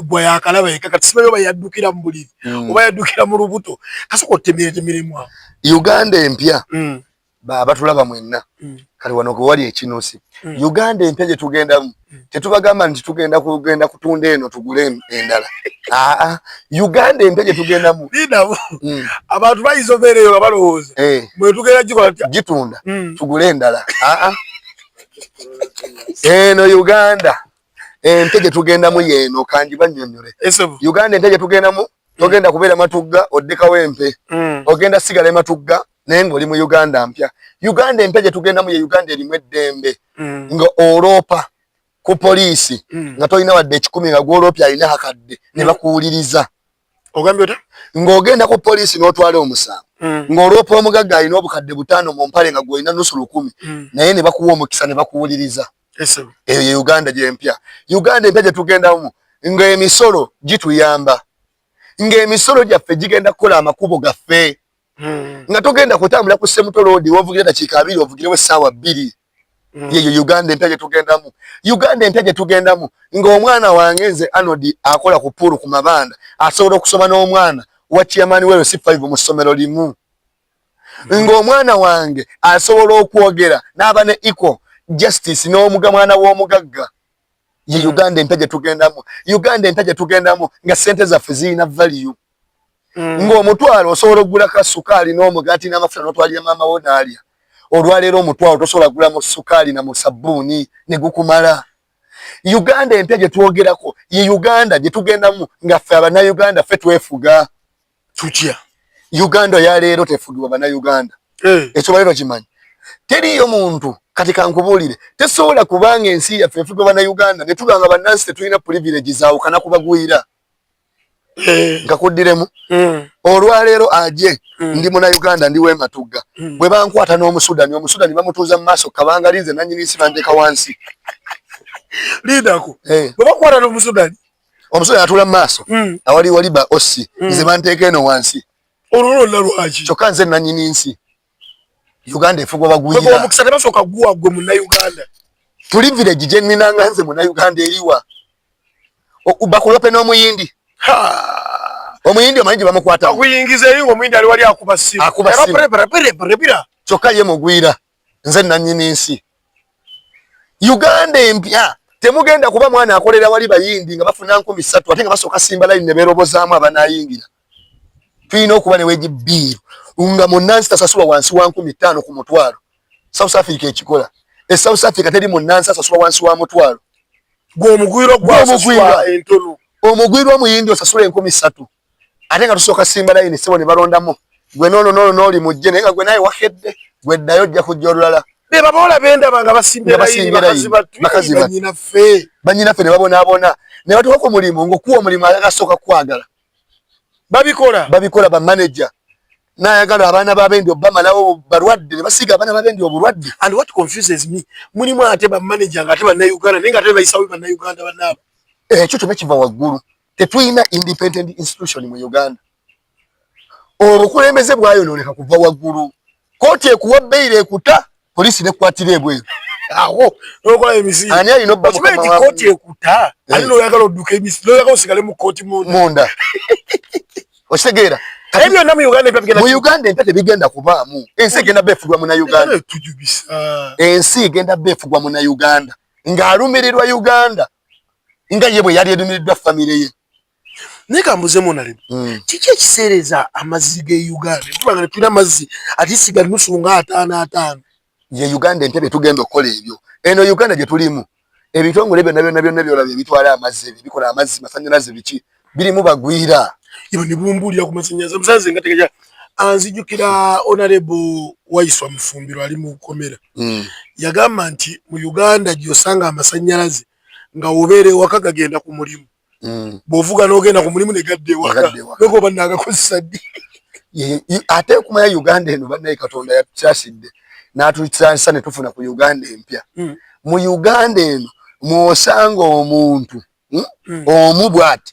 gwe yakalaba yekka kati simanyi oba yaddukira mu buliri oba yaddukira mu lubuto. Kasooka otutemeretemeremu awo. Uganda empya abatulaba mwenna kati wano gwe wali ekinuusi. Uganda empya gye tugendamu tetubagamba nti tugenda kugenda kutunda eno tugule endala. Aa, Uganda empya gye tugendamu. Abantu bayinza obeera eyo nga balowooza mwe tugenda gikola tutya? Gitunda tugule endala. Aa, eno Uganda empya gye tugendamu yeeno kangi bannyonnyole. Uganda empya gye tugendamu togenda kubeera Matugga oddekawo empe. Ogenda sigala e Matugga naye ng'oli mu Uganda mpya. Uganda empya gye tugendamu ye Uganda erimu eddembe. Nga oloopa ku poliisi nga tolina wadde ekikumi nga gw'oloopye alina akakadde ne bakuwuliriza. Ogambye otya? Ng'ogenda ku poliisi n'otwala omusango. Ng'oloopa omugagga alina obukadde 5 mu mpale nga gw'olina 500 naye ne bakuwa omukisa ne bakuwuliriza. Eyo ye Uganda gy'empya. Uganda empya gye tugendamu ng'emisolo gituyamba. Ng'emisolo gyaffe gigenda kukola amakubo gaffe. Nga togenda kutambula ku Semuto Road w'ovugira dakiika 20 ovugirewo essaawa 2. Yeyo Uganda empya gyetugendamu. Uganda empya gyetugendamu ng'omwana wange nze Arnold akola ku pool ku mabanda asobola okusoma n'omwana wa chairman wa LC5 mu ssomero limu, ng'omwana wange asobola okwogera n'aba ne equal justice n'omuga mwana w'omugagga. Ye Uganda empya gyetugendamu. Uganda empya gyetugendamu nga ssente zaffe zirina value, ng'omutwalo osobola okugulako sukaali n'omugaati n'amafuta n'otwalira maama wo n'alya. Olwaleero omutwalo tosobola kugulamu sukaali na mu sabbuuni ne gukumala. Uganda empya gye twogerako ye Uganda gye tugendamu nga ffe Abannayuganda ffe twefuga. Tutya? Uganda yaleero tefugibwa Bannayuganda. Ekyo baleero kimanyi, teriyo muntu. Kati kankubuulire, tesobola kubanga ensi yaffe efugibwa Bannayuganda ne tuba nga bannansi tetulina privilege zaawukana kubagwira. Nkakuddiremu. Olwaleero aje ndi Munauganda, ndi wematugga, bwe bankwata n'Omusudani, Omusudani bamutuuza mu maaso kabanga linze nanyini nsi banteeka wansi. Lindako. Eh. Bwe bakwata n'Omusudani? Omusudani atuula mu maaso awali wali ba osi, nze banteeka eno wansi. Olwo lwonna lwaki? Kyokka nze nanyini nsi. Uganda efugwa bagwira. Omukisa tebasooka guwa gwe Munnayuganda. Privilege gye nninanga nze Munnayuganda eriwa? Bakulope n'Omuyindi. Omuyindi omanyi gye bamukwatawo? Akuyingiza eri ng'Omuyindi ali wali akuba ssimu. Akuba Era ssimu. pere, pere, pere, pere. Kyokka ye mugwira, nze nannyini nsi. Uganda empya temugenda kuba mwana akolera wali Bayindi nga bafuna 3000, ate nga basooka simba layini ne beerobozaamu abanaayingira. Tulina okuba ne wage bill nga munnansi tasasulwa wansi wa 5000 ku mutwalo. South Africa ekikola. E South Africa teri munnansi asasulwa wansi wa mutwalo. Gwe omugwirwa gwasasula Gw'omugwirwa. entono. Omugwirwa Omuyindi osasula 3000, ate nga tusooka simba layini, ssebo, ne balondamu gwe noono noono nooli mujje, naye nga gwe naye wakedde, gwe ddayo, ojja kujja olulala. Be babawala bendaba nga basimbye Nga layini. basimbye Bakazi layini. battu. Bakazi battu. Bannyinaffe. Bannyinaffe ne babonaabona ne batuuka ku mulimu, ng'okuwa omulimu ayagala kwagala. Babikola. Babikola. Bamaneja n'ayagala abaana b'abendi obamalawo balwadde, ne basiiga abaana b'abendi obulwadde. And what confuses me, mulimu ate bamaneja nga ate Bannayuganda, naye nga ate bayisawo Bannayuganda bannaabo. Ekyo kyonna kiva waggulu. Tetulina independent institution mu Uganda. Obukulembeze bwayonooneka kuva waggulu. Kooti ekuwa beyiro, ekuta, poliisi nekwatira ebweru. Awo nokola emisi. Ani alina obba? Okimanyi nti Mukama wa kooti ekuta, ate noyagala odduka emisi, noyagala osigale mu kooti munda. Munda, okitegeera? Ebyo byonna mu Uganda ebya bigenda? Mu Uganda empya tebigenda kubaamu. Ensi egenda beefugwa Munauganda. Tujubisa. Ensi egenda beefugwa Munauganda ng'alumirirwa Uganda nga ye bwe yali erumiriddwa famire ye. Naye kambuzemu nalemu. Kiki ekiseereza amazzi g'e Uganda? Tuba nga tetulina mazzi ate siga nusu nga 50 50. Ye Uganda empya byetugenda okukola ebyo. Eno Uganda gye tulimu, ebitongole byonna byonna byonna byolabye ebitwala amazzi, ebyo bikola amazzi, masanyalaze, biki, birimu bagwira. Ibo ne bumbuulira ku masanyalaze musanze nga tegeja. Anzijukira Honorable Waiswa Mufumbiro ali mu kkomera, yagamba nti mu Uganda gy'osanga amasanyalaze nga obeera ewaka gagenda ku mulimu, bw'ovuga n'ogenda ku mulimu ne gadda ewaka. Gadda ewaka. Nogoba naagakozesa ddi? Ate okumanya Uganda eno, bannaye, Katonda yatusaasidde n'atusaasisa ne tufuna ku Uganda empya. Mu Uganda eno mw'osanga omuntu omu bw'ati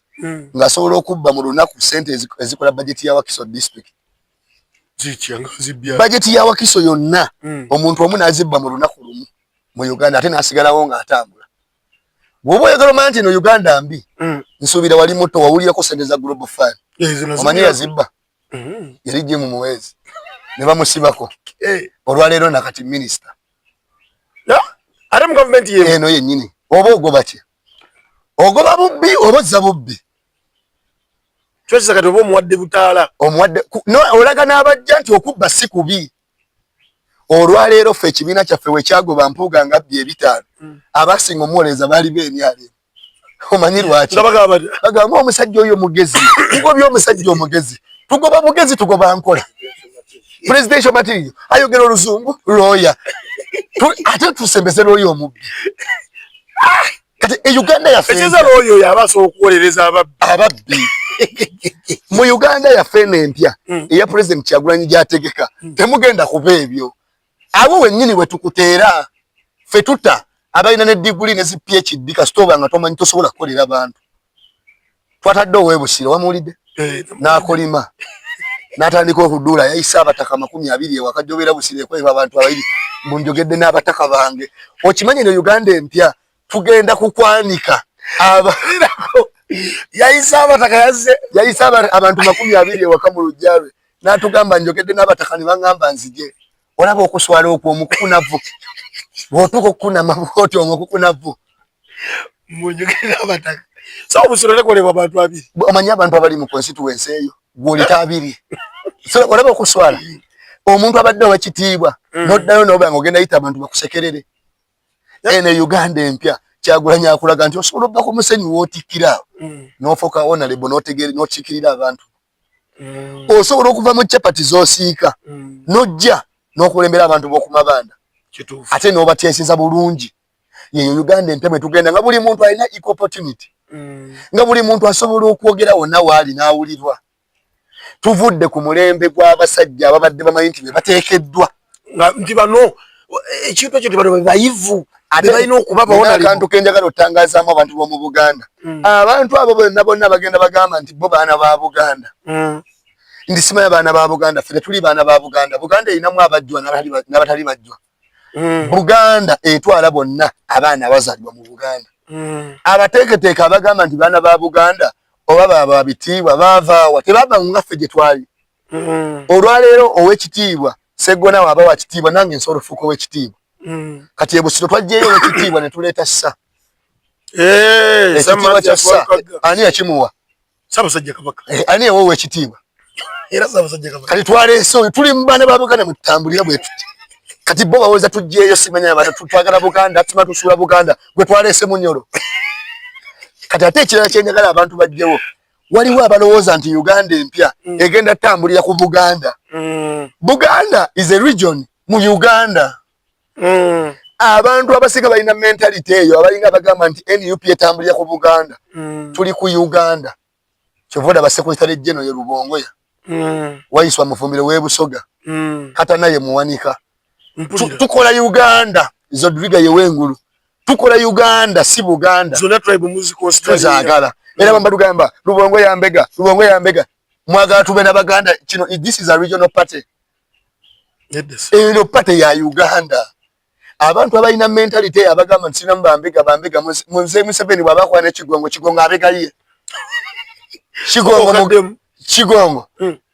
ng'asobola okubba mu lunaku sente ezikola bajeti ya Wakiso District. Zitya nga zibbya? Bajeti ya Wakiso yonna, omuntu omu n'azibba mu lunaku lumu mu Uganda, ate n'asigalawo ng'atambula. Bw'oba oyagala omanya nti eno Uganda mbi, nsuubira wali muto wawulirako sente za Global Fund. Ezo nazo. Omanyi yazibba? Yali gye mu muweezi ne bamusibako. Olwaleero nakati minisita. Ate mu gavumenti ye eno yennyini. Oba ogoba ki? Ogoba bubbi oba ozza bubbi? Kyokisa kati oba omuwadde butaala. Omuwadde no, olaga n'abajja nti okubba si kubi. Olwaleero ffe ekibiina kyaffe wekyagoba Mpuuga nga bbye 500, abasinga omuwolereza baali b'eNRM. Omanyi lwaki? Nga bagamba bati, Bagamba omusajja oyo mugezi, tugobye omusajja omugezi. Tugoba mugezi, tugoba nkola presidential material, ayogera oluzungu, lawyer. Ate tusembeze lawyer omubbi. Kati e Uganda yaffe Ekiza looyo oyo aba asobola okuwolereza ababbi. Ababbi mu Uganda yaffe eno empya eya President Kyagulanyi gyategeka, temugenda kuba ebyo. Abo wennyini wetukuteera ffe tuta abalina ne diguli ne zi PhD. Kasita oba nga tomanyi, tosobola kukolera bantu. Twatadde ow'ebusiro, wamuwulidde? Eh. N'akolima. N'atandika okuduula, yayise abataka 20 ewaka gy'obeera Busiro ekweba abantu ababiri, mbu njogedde n'abataka bange. Okimanyi eno Uganda empya tugenda kukwanika aba yayise abataka yazze yayise abantu 20 ewaka mu luggya lwe n'atugamba njogedde n'abataka ne baŋŋamba nzije. Olaba okuswala okwo, omukukunavu bw'otuuka okukunama bw'oti omukukunavu. Munjogedde n'abataka, so Obusiro tekolebwa abantu abiri. Omanyi abantu abali mu constituency eyo gw'oleta abiri, so olaba okuswala, omuntu abadde owekitiibwa n'oddayo n'oba nga ogenda yita abantu bakusekerere. Eno Uganda empya, Kyagulanyi akulaga nti osobola obba ku musenyu w'otikkira awo n'ofuuka honorable n'otegeera n'okiikirira abantu. Osobola okuva mu capati z'osiika n'ojja n'okulembera abantu b'oku mabanda ate n'obateeseza bulungi. Yeyo Uganda empya bwe tugenda, nga buli muntu alina equal opportunity, nga buli muntu asobola okwogera wonna waali n'awulirwa. Tuvudde ku mulembe gw'abasajja ababadde bamanyi nti be bateekeddwa nti bano ekintu ekyo tibano bebayivu, balina okuba. Akantu kenjagala otangazaamu abantu b'omu Buganda, abantu abo bonna bonna bagenda bagamba nti bo baana ba Buganda, nti simanya baana ba Buganda. Ffe tetuli baana ba Buganda. Buganda erinamu abajjwa n'abatali bajjwa. Buganda etwala bonna abaana abazaalibwa mu Buganda. Abateeketeeke abagamba nti baana ba Buganda oba baba bitiibwa baavaawa? Tebava nga ffe gye twali. Olwaleero owekitiibwa Seggona waaba wa kitiibwa, nange nsobola ofuuka owekitiibwa. Kati ebusiro twajjeyo owekitiibwa ne tuleeta ssa. Ekitiibwa kya ssa ani yakimuwa? Ssaabasajja Kabaka. Ani yawa owekitiibwa? Era Ssaabasajja Kabaka. Kati twaleese oyo, tuli mu baana ba Buganda mwe tutambulira bwe tuti. Kati bo bawooza tujjeeyo simanya abantu twagala Buganda, tuma tusuula Buganda gwe twaleese Munyoro. Kati ate ekirala kyenjagala abantu bajjewo, waliwo abalowooza nti Uganda empya egenda tutambulira ku Buganda. Buganda is a region mu Uganda. Abantu abasinga balina mentality eyo, abalinga abagamba nti NUP etambulira ku Buganda. Tuli ku Uganda. Kyova olaba secretary general ye Rubongoya, Waiswa Mufumbiro w'e Busoga, Katana ye Muwanika. Tukola Uganda. Zodriga ye w'engulu. Tukola Uganda, si Buganda. Zonna tribe tuzaagala. Era bamba tugamba Lubongo ya mbega, Lubongo ya mbega, mwagala tube na Baganda. Kino, this is a regional party. Eno party ya Uganda. Abantu abalina mentality abagamba nti sinamu bambega, bambega munze Museveni bw'aba akola n'ekigongo, Kigongo abegaye Kigongo, Kigongo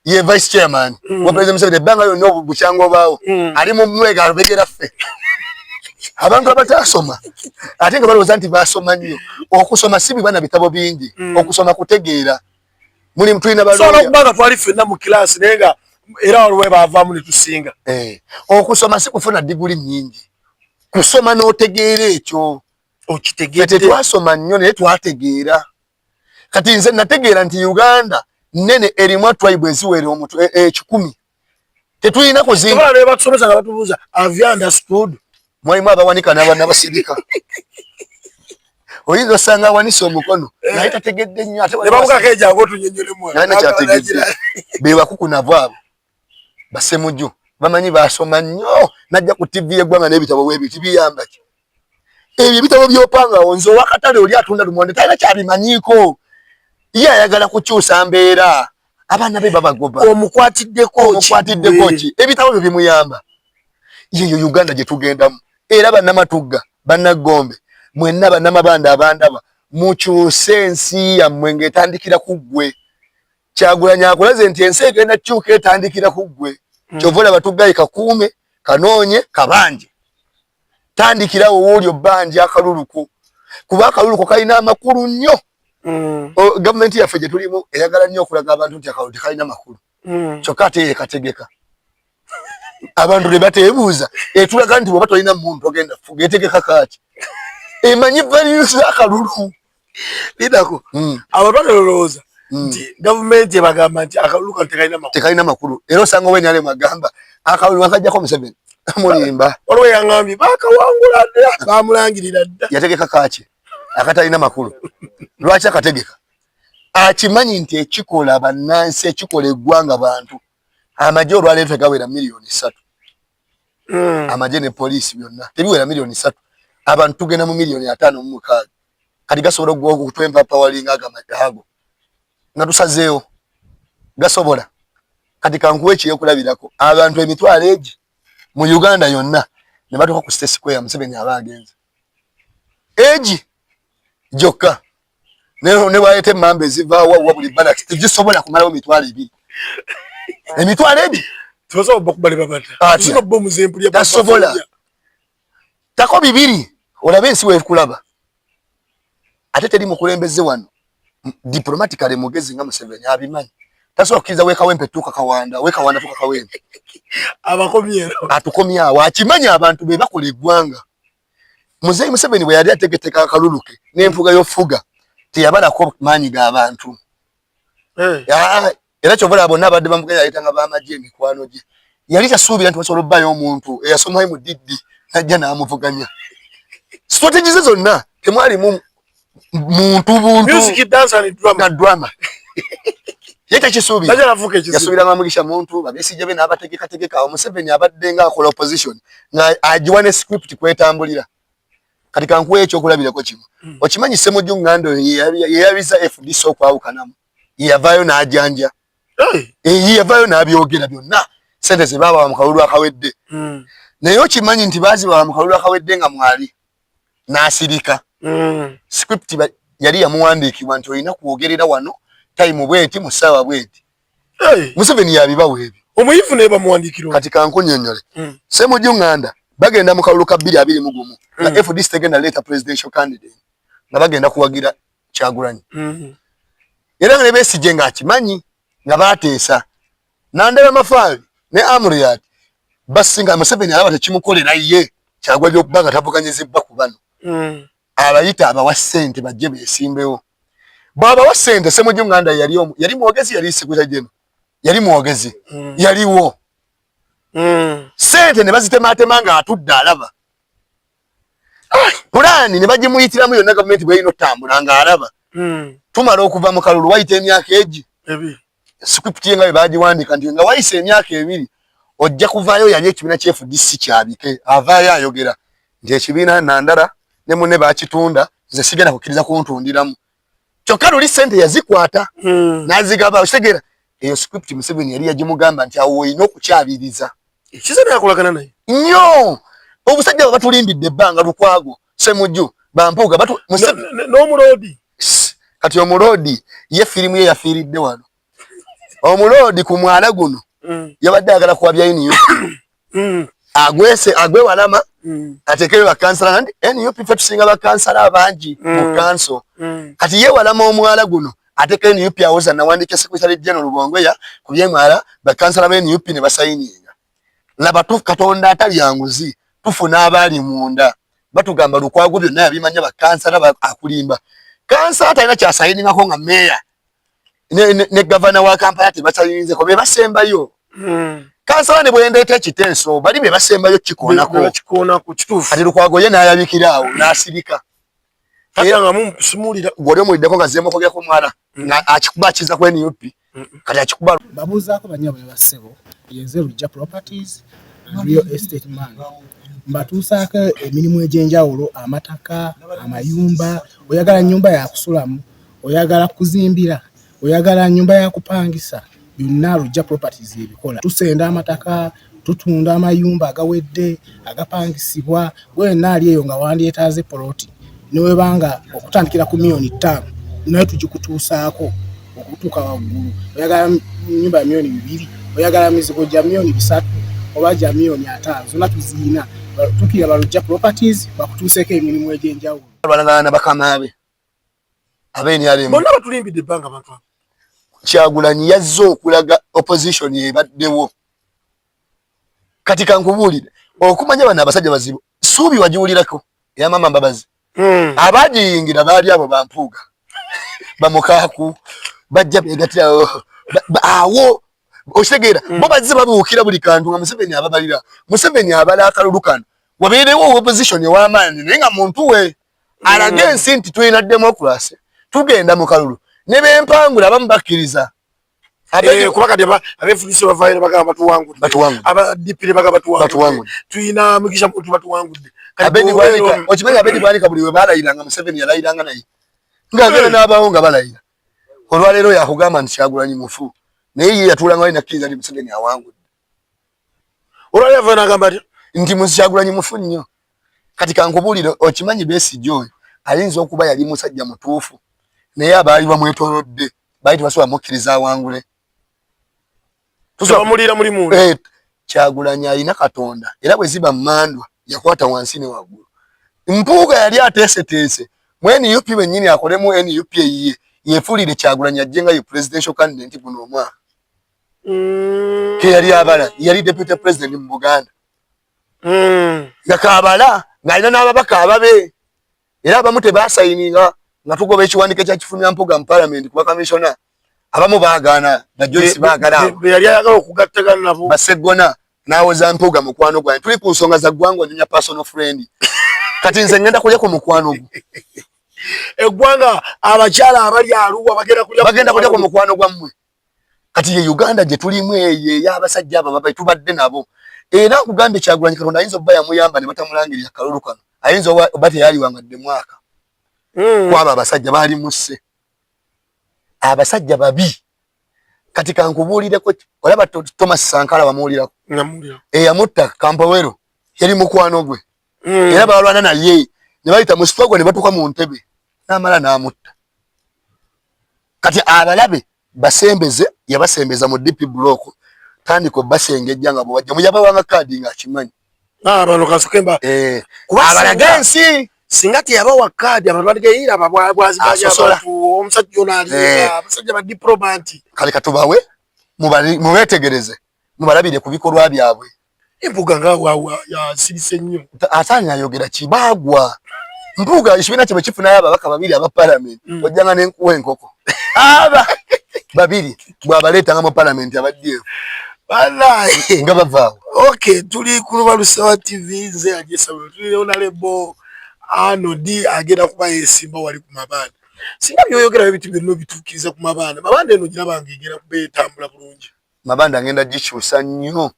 ye vice chairman wa President Museveni ebbanga yonna obukyanga obaawo ali mu mwega abegera ffe. Abantu abatasoma ate nga balowooza nti basoma nnyo. Okusoma si biba na bitabo bingi, okusoma kutegeera. Mulimu tulina Sobola okuba nga twali ffenna mu kilaasi, naye nga era waliwo baavaamu ne tusinga. Okusoma si kufuna diguli nnyingi, kusoma n'otegeera ekyo. Okitegedde. Tetwasoma nnyo naye twategeera. Kati nze nategeera nti Uganda nene, erimu tribe eziwera omutu 100, tetulina kuzinga. Batusomesa nga batubuuza, "Have you understood?" Mwalimu abawanika n'abasirika. Oyinza osanga awanise omukono naye tategedde nnyo ate. Nebabukako ejangu otunyonyolemu. Naye nakyategedde. Be bakukunavu abo basemuju, bamanyi basoma nnyo, najja ku TV yeggwanga n'ebitabo bwebiti. Biyamba ki ebyo ebitabo byopangawo? Nze owakatale oli atunda lumonde talina kyabimanyiiko, ye ayagala kukyusa mbeera, abaana be babagoba. Omukwatiddeko. Omukwatiddeko ki? Ebitabo byo bimuyamba? Yeyo Uganda gye tugendamu. Era bannamatugga, bannaggombe mwenna, bannamabanda abandaba, mukyuse ensi yammwe ng'etandikira ku ggwe. Kyagulanyi akulaze nti ensi egenda kukyuka etandikira ku ggwe. Kyova olaba tuggaye kakuume kanoonye kabanje. Tandikirawo wooli obbanja akaluluko, kuba akaluluko kalina amakulu nnyo. Gavumenti yaffe gye tulimu eyagala nnyo okulaga abantu nti akalulu tekalina makulu, kyokka ate yekategeka abantu ne bateebuuza. Etulaga nti bw'oba tolina muntu ogenda fuga, etegeka kaaki emanyi values z'akalulu. Lidako. Abantu batalowooza nti gavumenti ebagamba nti akalulu kano tekalina makulu. Tekalina makulu. Era osanga owenalemu agamba akalulu akajjako Museveni, mulimba. Waliwo yaŋambye bakawangula dda, bamulangirira dda. Yategeka kaaki akatalina makulu? Lwaki akategeka? Akimanyi nti ekikola bannansi, ekikola eggwanga bantu. Amagye olwaleero tegawera 3 miliyoni. Amagye ne poliisi byonna tebiwera 3 miliyoni. Abantu tugenda mu 56 miliyoni. Kati gasobola okutwempapawali nga ago nga tusazeewo? Gasobola? Kati kankuwa ekiyokulabirako, abantu emitwalo egi mu Uganda yonna ne batuuka ku State Square, Museveni aba agenze egi gyokka, ne bwaleeta emmamba ezivaawo wa buli barracks tegisobola kumalawo 20,000, emitwalo egi tasobola tako bibiri. Olabe ensi wekulaba, ate teri mukulembeze wano diplomatically mugezi nga Museveni. Abimanyi tasobola kukkiriza wekawempe tuuka Kawanda, wekawanda tuuka Kawempe. Atukomyawo. Akimanyi abantu be bakola eggwanga. Muzeeyi Museveni bwe yali ategeteka akalulu ke n'enfuga y'ofuga, teyabalako maanyi g'abantu. Era kyova olaba bonna abadde bamuganya yayitanga bamagye, emikwano gye. Yali tasuubira nti basobola obbayo omuntu eyasomayo mu diddi najja n'amuvuganya. Strategy ze zonna temwalimu muntu buntu na drama. Ye tekisuubira, yasuubira Bamugisha Muntu, Babesigye be n'abategekategeka. Awo Museveni abadde nga akola opposition nga agiwa ne script kwetambulira. Kati kankuwa ekyokulabirako kimu. Okimanyi Ssemujju Nganda yeyabiza FDC okwawukanamu, yeyavaayo n'ajanja, yeyavaayo n'abyogera byonna, sente ze baabawa mu kalulu akawedde. Naye okimanyi nti baazibawa mu kalulu akawedde nga mwali n'asirika. Script yali yamuwandiikibwa nti olina kwogerera wano time bweti, mu ssaawa bweti. Museveni yabibawa ebyo. Omuyivu naye bamuwandiikira. Kati kankunyonyole. Ssemujju Nganda bagenda mu kalulu ka 2021 nga FDC tegenda leeta presidential candidate, nga bagenda kuwagira Kyagulanyi. Era nga ne Besigye ng'akimanyi nga bateesa Nandala Mafabi ne Amuriat basinga. Museveni alaba tekimukolera ye Kyagulanyi okuba nga tavuganyizibwa ku bano. Abayita, abawa ssente bajje beesimbewo. Bw'abawa ssente, Ssemujju Nganda yali yali mwogezi, yali secretary general, yali mwogezi. Yaliwo. Ssente ne bazitematema ng'atudde alaba. Pulaani ne bagimuyitiramu yonna, gavumenti bw'erina otambula ng'alaba. Tumala okuva mu kalulu, wayita emyaka egi, script ye nga bwe bagiwandika nti nga wayise emyaka 2 ojja kuvaayo. Yali ekibiina kya FDC kyabike, avaayo ayogera nti ekibiina Nandala ne munne bakitunda, nze sigenda kukkiriza kuntundiramu. Kyokka luli ssente yazikwata n'azigaba. Okitegeera, eyo script Museveni yali yagimugamba nti awo olina okukyabiriza. Kiza nakolagana naye nnyo. Obusajja bwe batulimbidde ebbanga, Lukwago, Semujju, Bampuuga. N'omuloodi. Kati omuloodi ye firimu ye yafiiridde wano. Omuloodi ku mwala guno yabadde ayagala kuwabya NUP. Agwese agwewalama atekeyo bakansala nti NUP fe tusinga bakansala abangi mu kanso. Kati yewalama omwala guno ateka NUP awoza nawandika secretary general Lubongoya ku byemwala, bakansala ba NUP ne basayininga. Laba tu Katonda atalya nguzi, tufuna abaali munda batugamba Lukwago byonna yabimanya, bakansala akulimba. Kansala talina kyasayiningako nga meeya ne gavana wa Kampala tebasayinzeko, be basembayo. Kansala ne bwendeeta ekiteeso, bali be basembayo kikoonako. Kati Lukwago ye n'ayabikira awo n'asirika. Gwoli omuliddeko nga zeemu okwogera ku mwana nga akikuba akiza ku NUP, kati akikuba. Babuuzaako bannyabo ne bassebo, yenze Lujja Properties and Real Estate Man. Mbatuusaako emirimu egy'enjawulo, amataka, amayumba, oyagala nnyumba yakusulamu, oyagala kuzimbira, oyagala nnyumba ya kupangisa, byonna Lujja Properties ebikola. Tusenda amataka, tutunda amayumba agawedde, agapangisibwa, gwe wenna ali eyo nga wandyetaaze poloti ne webanga okutandikira ku 5 miliyoni naye tugikutuusaako okutuuka waggulu. Oyagala nyumba ya 2 miliyoni, oyagala mizigo gya 3 miliyoni oba gya 50 miliyoni, zonna tuziyina. Tukira Balujja Properties bakutuuseeko emirimu egy'enjawulo. Balangana na bakama be abe NRM. Bonna batulimbidde ebbanga abantu abo. Kyagulanyi yazze okulaga opposition ebaddewo. Kati kankubuulire, okumanya bano abasajja bazibu, suubi wagiwulirako eya Mama Mbabazi? Abagiyingira baali abo bampuuga, bamukaaku, bajja begatira awo. Okitegeera, bo bazze babuukira buli kantu nga Museveni ababalira. Museveni abala akalulu kano wabeerewo opposition ew'amaanyi, naye nga muntu we alage ensi nti tulina democracy, tugenda mu kalulu ne bempangula abamu bakkiriza. Kuba kati abefudisi bavaayo ne bagamba batuwangudde, aba DP ne bagamba batuwangudde, tuyina Mugisha Muntu, batuwangudde. Okimanyi Abedi Bwanika buli we balayiranga, Museveni yalayiranga naye ng'agenda n'abaawo nga balayira. Olwaleero yakugamba nti Kyagulanyi mufu. Naye ye yatuulanga wali nakkiriza nti Museveni awangudde. Olwali ava n'agamba ati nti Kyagulanyi mufu nnyo. Kati kankubuulire, okimanyi Besigye oyo ayinza okuba yali musajja mutuufu, naye abaali bamwetoolodde baali tebasobola mukkiriza awangule. Bamuliira muli munda. Eh, Kyagulanyi alina Katonda era bwe ziba mmandwa yakwata wansi ne waggulu. Mpuuga yali ateeseteese mu NUP bennyini akolemu NUP eyiye yeefuulire Kyagulanyi ajje nga ye presidential candidate guno omwaka. Ke yali abala yali deputy president mu Buganda. Nga kabala ng'alina n'ababaka ababe era abamu tebasayininga nga tugoba ekiwandiiko ekya Kifumya Mpuuga mu parliament kuba kamishona abamu baagaana ba Joyce baagala be yali ayagala okugattagana nabo Baseggona n'awoza Mpuuga mukwano gwange tuli ku nsonga za ggwanga onyonya personal friend kati nze ngenda kulya ku mukwano gwo eggwanga abakyala abali Aluwa bagenda kulya ku mukwano gwammwe. Kati ye Uganda gye tulimu eyo ey'abasajja abo ababe tubadde nabo era nkugambye Kyagulanyi Katonda ayinza obba yamuyamba ne batamulangirira kalulu kano ayinza oba teyaliwangadde mwaka kwabo abasajja baali musse abasajja babi. Kati kankubuulireko, olaba Thomas Sankara wamuwulirako eyamutta Kampowero yali mukwano gwe era balwana naye ne bayita mu struggle ne batuuka mu ntebe n'amala n'amutta. Kati abalabe basembeze yabasembeza mu DP block tandika obasengejja nga bwewajja muyabawanga kaadi ng'akimanyi. Bano kasukemba abalaga ensi singa teyabawa kaadi abantu baligeyira babwazibanya abantu omusajja ono ali abasajja ba diplomat. Kale katubawe mubeetegereze mubalabire ku bikolwa byabwe. Empuuga nga yasirise nnyo. Ate ayogera ki baagwa. Mpuuga ekibiina kye bwe kifunayo ababaka babiri aba parliament ojjanga n'enkuwa enkoko. Aba babiri bw'abaleetanga mu parliament aba DF. Banaye nga bavaawo. Okay, tuli ku Lubalusawa TV nze Ajesawe tuli Honorable Arnold agenda kuba yeesimba wali ku Mabanda. Singa by'oyogera ebintu byonna obituukiriza ku Mabanda, Mabanda eno giraba nga egenda kuba etambula bulungi. Mabanda ngenda gikyusa nnyo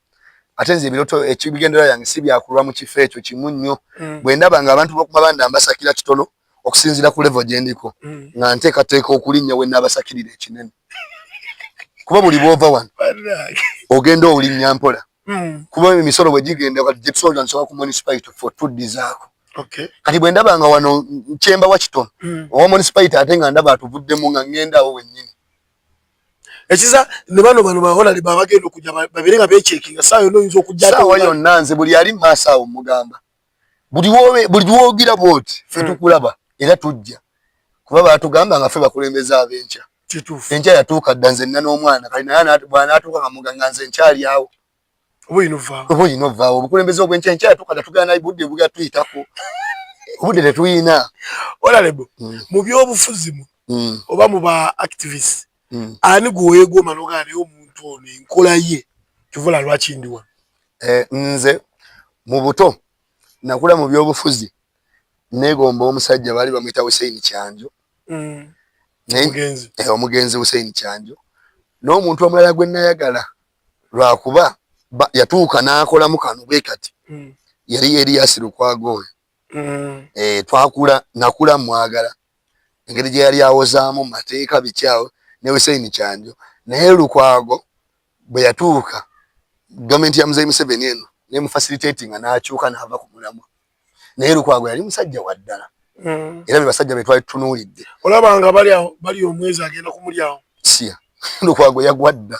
ate nze ebirooto ekibigendera yange si byakulwa mu kifo ekyo kimu nnyo. Bwe ndaba nga abantu b'oku Mabanda mbasakira kitono okusinziira ku level gye ndiko nga nteekateeka okulinnya we nnaabasakirira ekinene. Kuba buli bw'ova wano ogenda olinnya mpola kuba emisolo bwe gigenda kati gye tusobola nsobola ku municipality for tuddizaako. Kati bwe ndaba nga wano kyembawa kitono owa municipality ate nga ndaba atuvuddemu nga ngenda awo wennyini. Ekiza ne bano bano bahonale babagenda okujja babeere nga beechekinga ssaawa yonna oyinza okujja ssaawa yonna nze buli ali mu maaso awo mugamba buli lwogira bw'oti ffe tukulaba era tujja kuba baatugamba nga ffe bakulembeze ab'enkya. Enkya yatuuka dda nze nna n'omwana kati naye bw'anaatuuka nga muganga nze nkyali awo. Oba olina ovaawo obukulembeze obw'enkya enkya yatuuka dda tugenda naye budde bugenda tuyitako obudde tetuyina. Honorable mu byobufuzi mu oba mu ba activist ani gwe weegomba n'ogamba naye omuntu ono enkola ye kivula lwaki ndi wano? Nze mu buto nakula mu byobufuzi neegomba omusajja baali bamuyita Hussein Kyanjo. Omugenzi Hussein Kyanjo n'omuntu omulala gwe nayagala lwakuba yatuuka n'akolamu kano bwe kati yali Erias Lukwago oyo. Twakula nakula mwagala engeri gye yali awozaamu mu mateeka biki awo ne Hussein Kyanjo naye Lukwago bwe yatuuka gavumenti ya Muzeeyi Museveni eno n'emufacilitatinga n'akyuka n'ava ku mulamwa naye Lukwago yali musajja wa ddala era be basajja be twali tutunuulidde. Olaba nga bali omwezi agenda kumulyawo. Siya Lukwago yagwa dda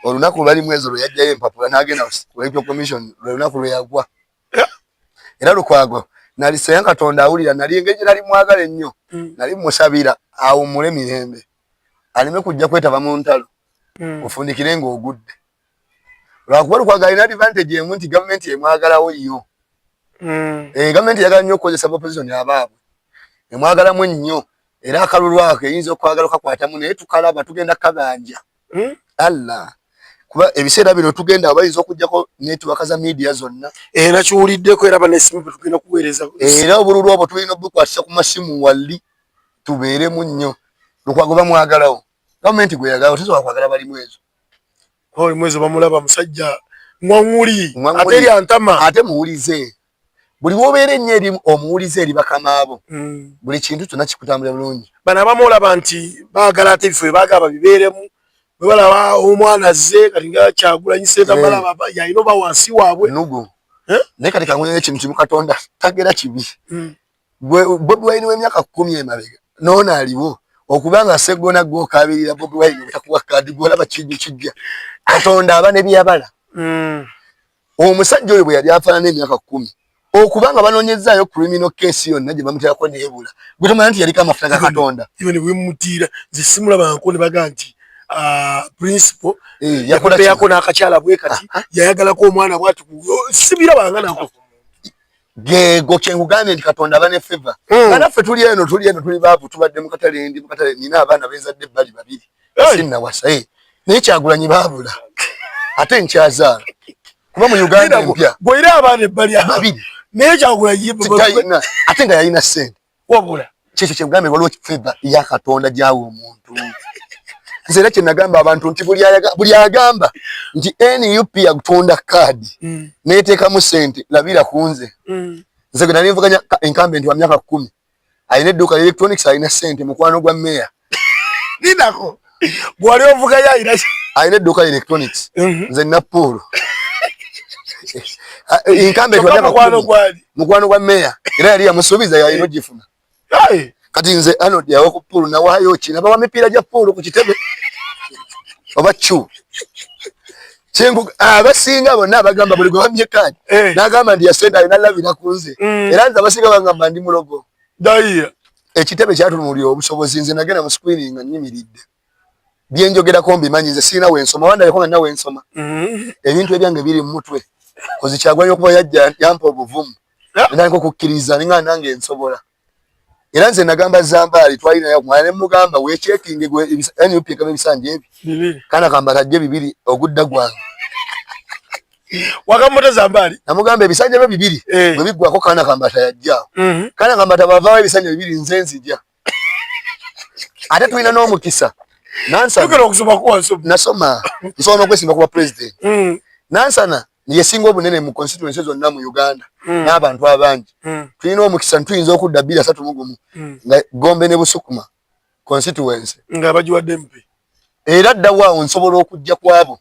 olunaku lwali mwezi lwe yajjayo empapula n'agenda ku Electoral Commission lwe lunaku lwe yagwa. Era Lukwago nali senga Katonda awulira nali engeri gye nali mwagala ennyo nali musabira awummule mirembe aleme kujja kwetaba mu ntalo ofundikire ng'ogudde. Lwakuba Lukwago alina advantage emu nti gavumenti emwagalawo yo. Gavumenti eyagala nnyo okukozesa opposition abaabwe emwagalamu nnyo era akalulu ako eyinza okwagala okakwatamu naye tukalaba tugenda kabanja. Allah kuba ebiseera bino tugenda bayinza okujjako network za media zonna. Era kiwuliddeko era banesimu tugenda kuweereza. Era obululu obwo tulina obukwatisa ku masimu walli tubeeremu nnyo. Lukwago bamwagalawo gavumenti gwe yagalawo tesobola kwagala balimu ezo. Oli mwezi bamulaba musajja ngwanguli ate erya ntama ate muwulize buli wobeera ennyo eri omuwulize eri bakamaabo buli kintu kyonna kikutambulira bulungi. Bano abamu olaba nti baagala ate ebifo bye baagala babibeeremu Bwe balaba omwana azze kati nga Kyagulanyi Ssentamu, eh. Balaba yalina oba wansi waabwe nugu eh? Naye kati kangunyonyo ekintu kimu, Katonda tagera kibi. Bobi Wine w'emyaka 10 emabega noono aliwo okuba nga Seggona gwokabirira Bobi Wine obutakuwa kaadi, gwolaba kijju kijja. Katonda aba ne byeyabala. Omusajja oyo bwe yali afaanana emyaka 10, okuba nga banoonyezaayo criminal case yonna gye bamuteekako neebula, gwe tomanya nti yaliko amafuta ga Katonda. Even bwemutiira nze simulabanko ne baga nti principal eh, yakola n'akakyala bwe kati, ah, ah. Yayagalako omwana bwati, sibirabanga nako. Gego kyenkugambye nti Katonda aba ne favor. Nga naffe tuli eno, tuli eno, tuli baavu, tubadde mu katale, ndi mu katale, nina abaana benzadde bali babiri, sinnawasa, eh. Naye Kyagulanyi baabula ate nkyazaala kuba mu Uganda empya gweira abaana ebbali babiri. Naye Kyagulanyi ate nga yalina ssente. Wabula kyekyo kyekugambye, waliwo favor ya Katonda gyawa omuntu. Nze era kyenagamba abantu nti buli agamba nti NUP yatunda kaadi neteekamu sente, labira ku nze. Nze gwe nali nvuganya incumbent wa myaka 10, alina edduuka electronics, alina sente, mukwano gwa meya. Ninako gwali ovuganya alina alina edduuka electronics. Nze nina pool. Incumbent wa myaka 10, mukwano gwa meya, era yali yamusuubiza yalina ogifuna. Kati nze Arnold yawa ku pool, nawaayo ki, nabawa mipiira gya pool ku kitebe oba cu kyengu. Abasinga bonna abagamba buli gwe bamye kaadi eh. N'agamba nti yasente alina labira ku nze. Era nze abasinga bagamba ndi mulogo. Ekitebe kyatunuulira obusobozi. Nze nagenda mu screening nga nyimiridde, byenjogerako mbimanyi. Nze sirina wensoma, wandabeko nga nina wensoma. Ebintu ebyange biri mu mutwe kozi Kyagwanya okuba yajja yampa obuvumu, ntandika okukkiriza ninga nange nsobola. Era nze nagamba Zambaali, twalina yakumala ne mugamba wechekinge gwe NUP ekaba ebisanja ebi kana kamba tajje bibiri ogudda gwange. Wakamuta Zambaali? Namugamba ebisanja byo bibiri eh. Bwe biggwako kana kambata yajja. Kana kambata bavaawo ebisanja bibiri, nze nzija. Ate tulina n'omukisa. Nasoma, nsobola n'okwesimba kuba president. Nansana yesinga obunene mu constituency zonna mu Uganda n'abantu abangi. Tulina omukisa ntuyinza okudda 2031 nga Gombe ne Busukuma constituency nga bagiwadde MP. Era ddawaawo nsobola okujja kwabo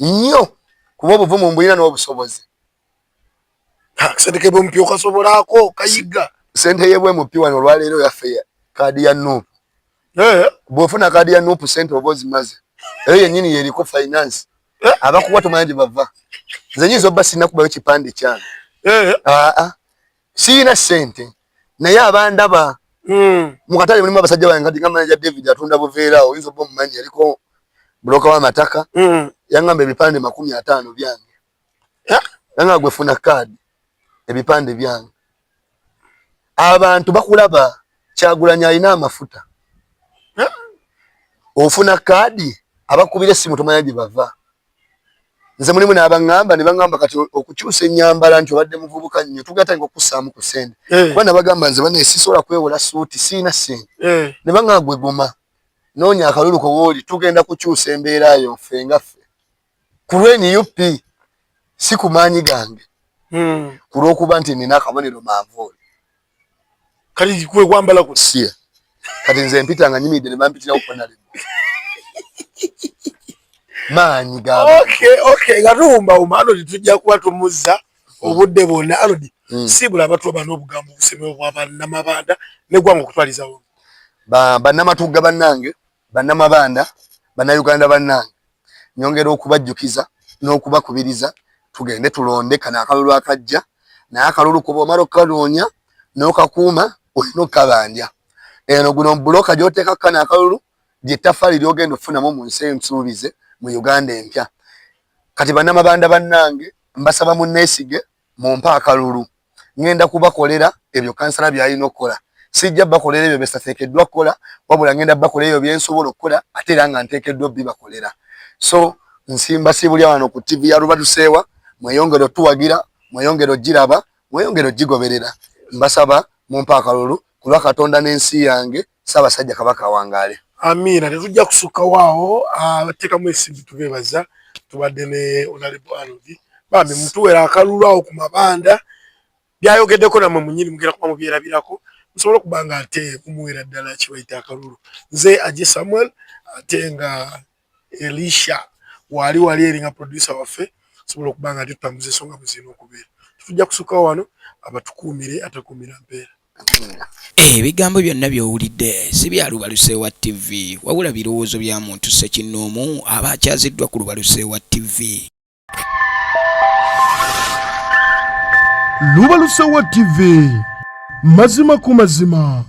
nnyo kuba obuvumu mbulina n'obusobozi. Sente kebwe okasobolako kayiga. Sente yebwe mupi wano olwaleero yaffe kaadi ya NUP eh. Bw'ofuna kaadi ya NUP, sente oba ozimaze, eyo yennyini yeriko finance eh. Abakuwa tomanya gye bava. Nze nyinza obba sinakubayo kipande kyange eh. Aa, siyina sente, naye abandaba mu katale mulimu abasajja bange kati nga manager David atunda buveera awo, oyinza obba omumanyi, yaliko buloka w'amataka. Yangamba ebipande 50 byange, nanga gwe funa kaadi, ebipande byange. Abantu bakulaba, Kyagulanyi alina amafuta, ofuna kaadi, abakubira essimu tomanya gye bava. Nze mulimu n'abaŋŋamba ne baŋŋamba kati okukyusa ennyambala nti obadde muvubuka nnyo, tugatandika okussaamu ku ssente eh. Kuba nabagamba nze bane sisobola kwewola suuti, siina ssente eh. Ne baŋŋamba gwe guma, noonya akalulu kowooli, tugenda kukyusa embeera yo ffe nga ffe ku lwe NUP, si ku maanyi gange, ku lw'okuba nti nina akabonero manvuuli. Kati kwe kwambala ku siya kati nze mpita nga nyimiridde ne bampitirawo konalebo maanyi ga Okay, nga tuwumbawumba Arnold, tujja kuba tumuzza obudde bwonna. Arnold, siibula abantu bano obugambo obusembe bwa bannamabanda neggwanga okutwalizawo. Bannamatugga bannange, bannamabanda, bannayuganda bannange, nyongera okubajjukiza n'okubakubiriza tugende tulonde kano akalulu akajja. Naye akalulu kuba omala okukanoonya n'okakuuma, olina okukabanja eno guno buloka gy'oteeka kano akalulu lyettafaali ly'ogenda okufunamu mu nsi ensuubize mu Uganda empya. Kati bannamabanda bannange, mbasaba munneesige, mumpe akalulu, ngenda kubakolera ebyo kansala by'alina okukola. Sijja bakolera ebyo byesateekeddwa kukola, wabula ngenda bakolera ebyo byensobola okukola ate era nga nteekeddwa obibakolera. So nsimba sibulya wano ku TV ya Rubatuseewa, mweyongere otuwagira, mweyongere ogiraba, mweyongere ogigoberera. Mbasaba mumpe akalulu ku lwa Katonda n'ensi yange. Ssaabasajja Kabaka awangaale. Amiina. Tetujja kusukkawo awo, abateekamu ensimbi tubeebaza. Tubadde ne Honorable Arnold. Bambi mutuwera akalulu awo ku mabanda, byayogeddeko nammwe munyini mugenda kuba mubyerabirako, musobole okuba nga ate mumuwera ddala kibayita akalulu. Nze Aje Samuel. Ate nga Elisha waali wali eri nga producer waffe, sobola okuba nga tutambuza ensonga bwe zirina okubeera. Tujja kusukkawo wano, abatukuumire atakuumira mpeera. Ebigambo byonna by'owulidde si bya Lubaluseewa TV, wabula birowoozo bya muntu ssekinnoomu aba akyaziddwa ku Lubaluseewa TV. Lubalusewa TV, mazima ku mazima.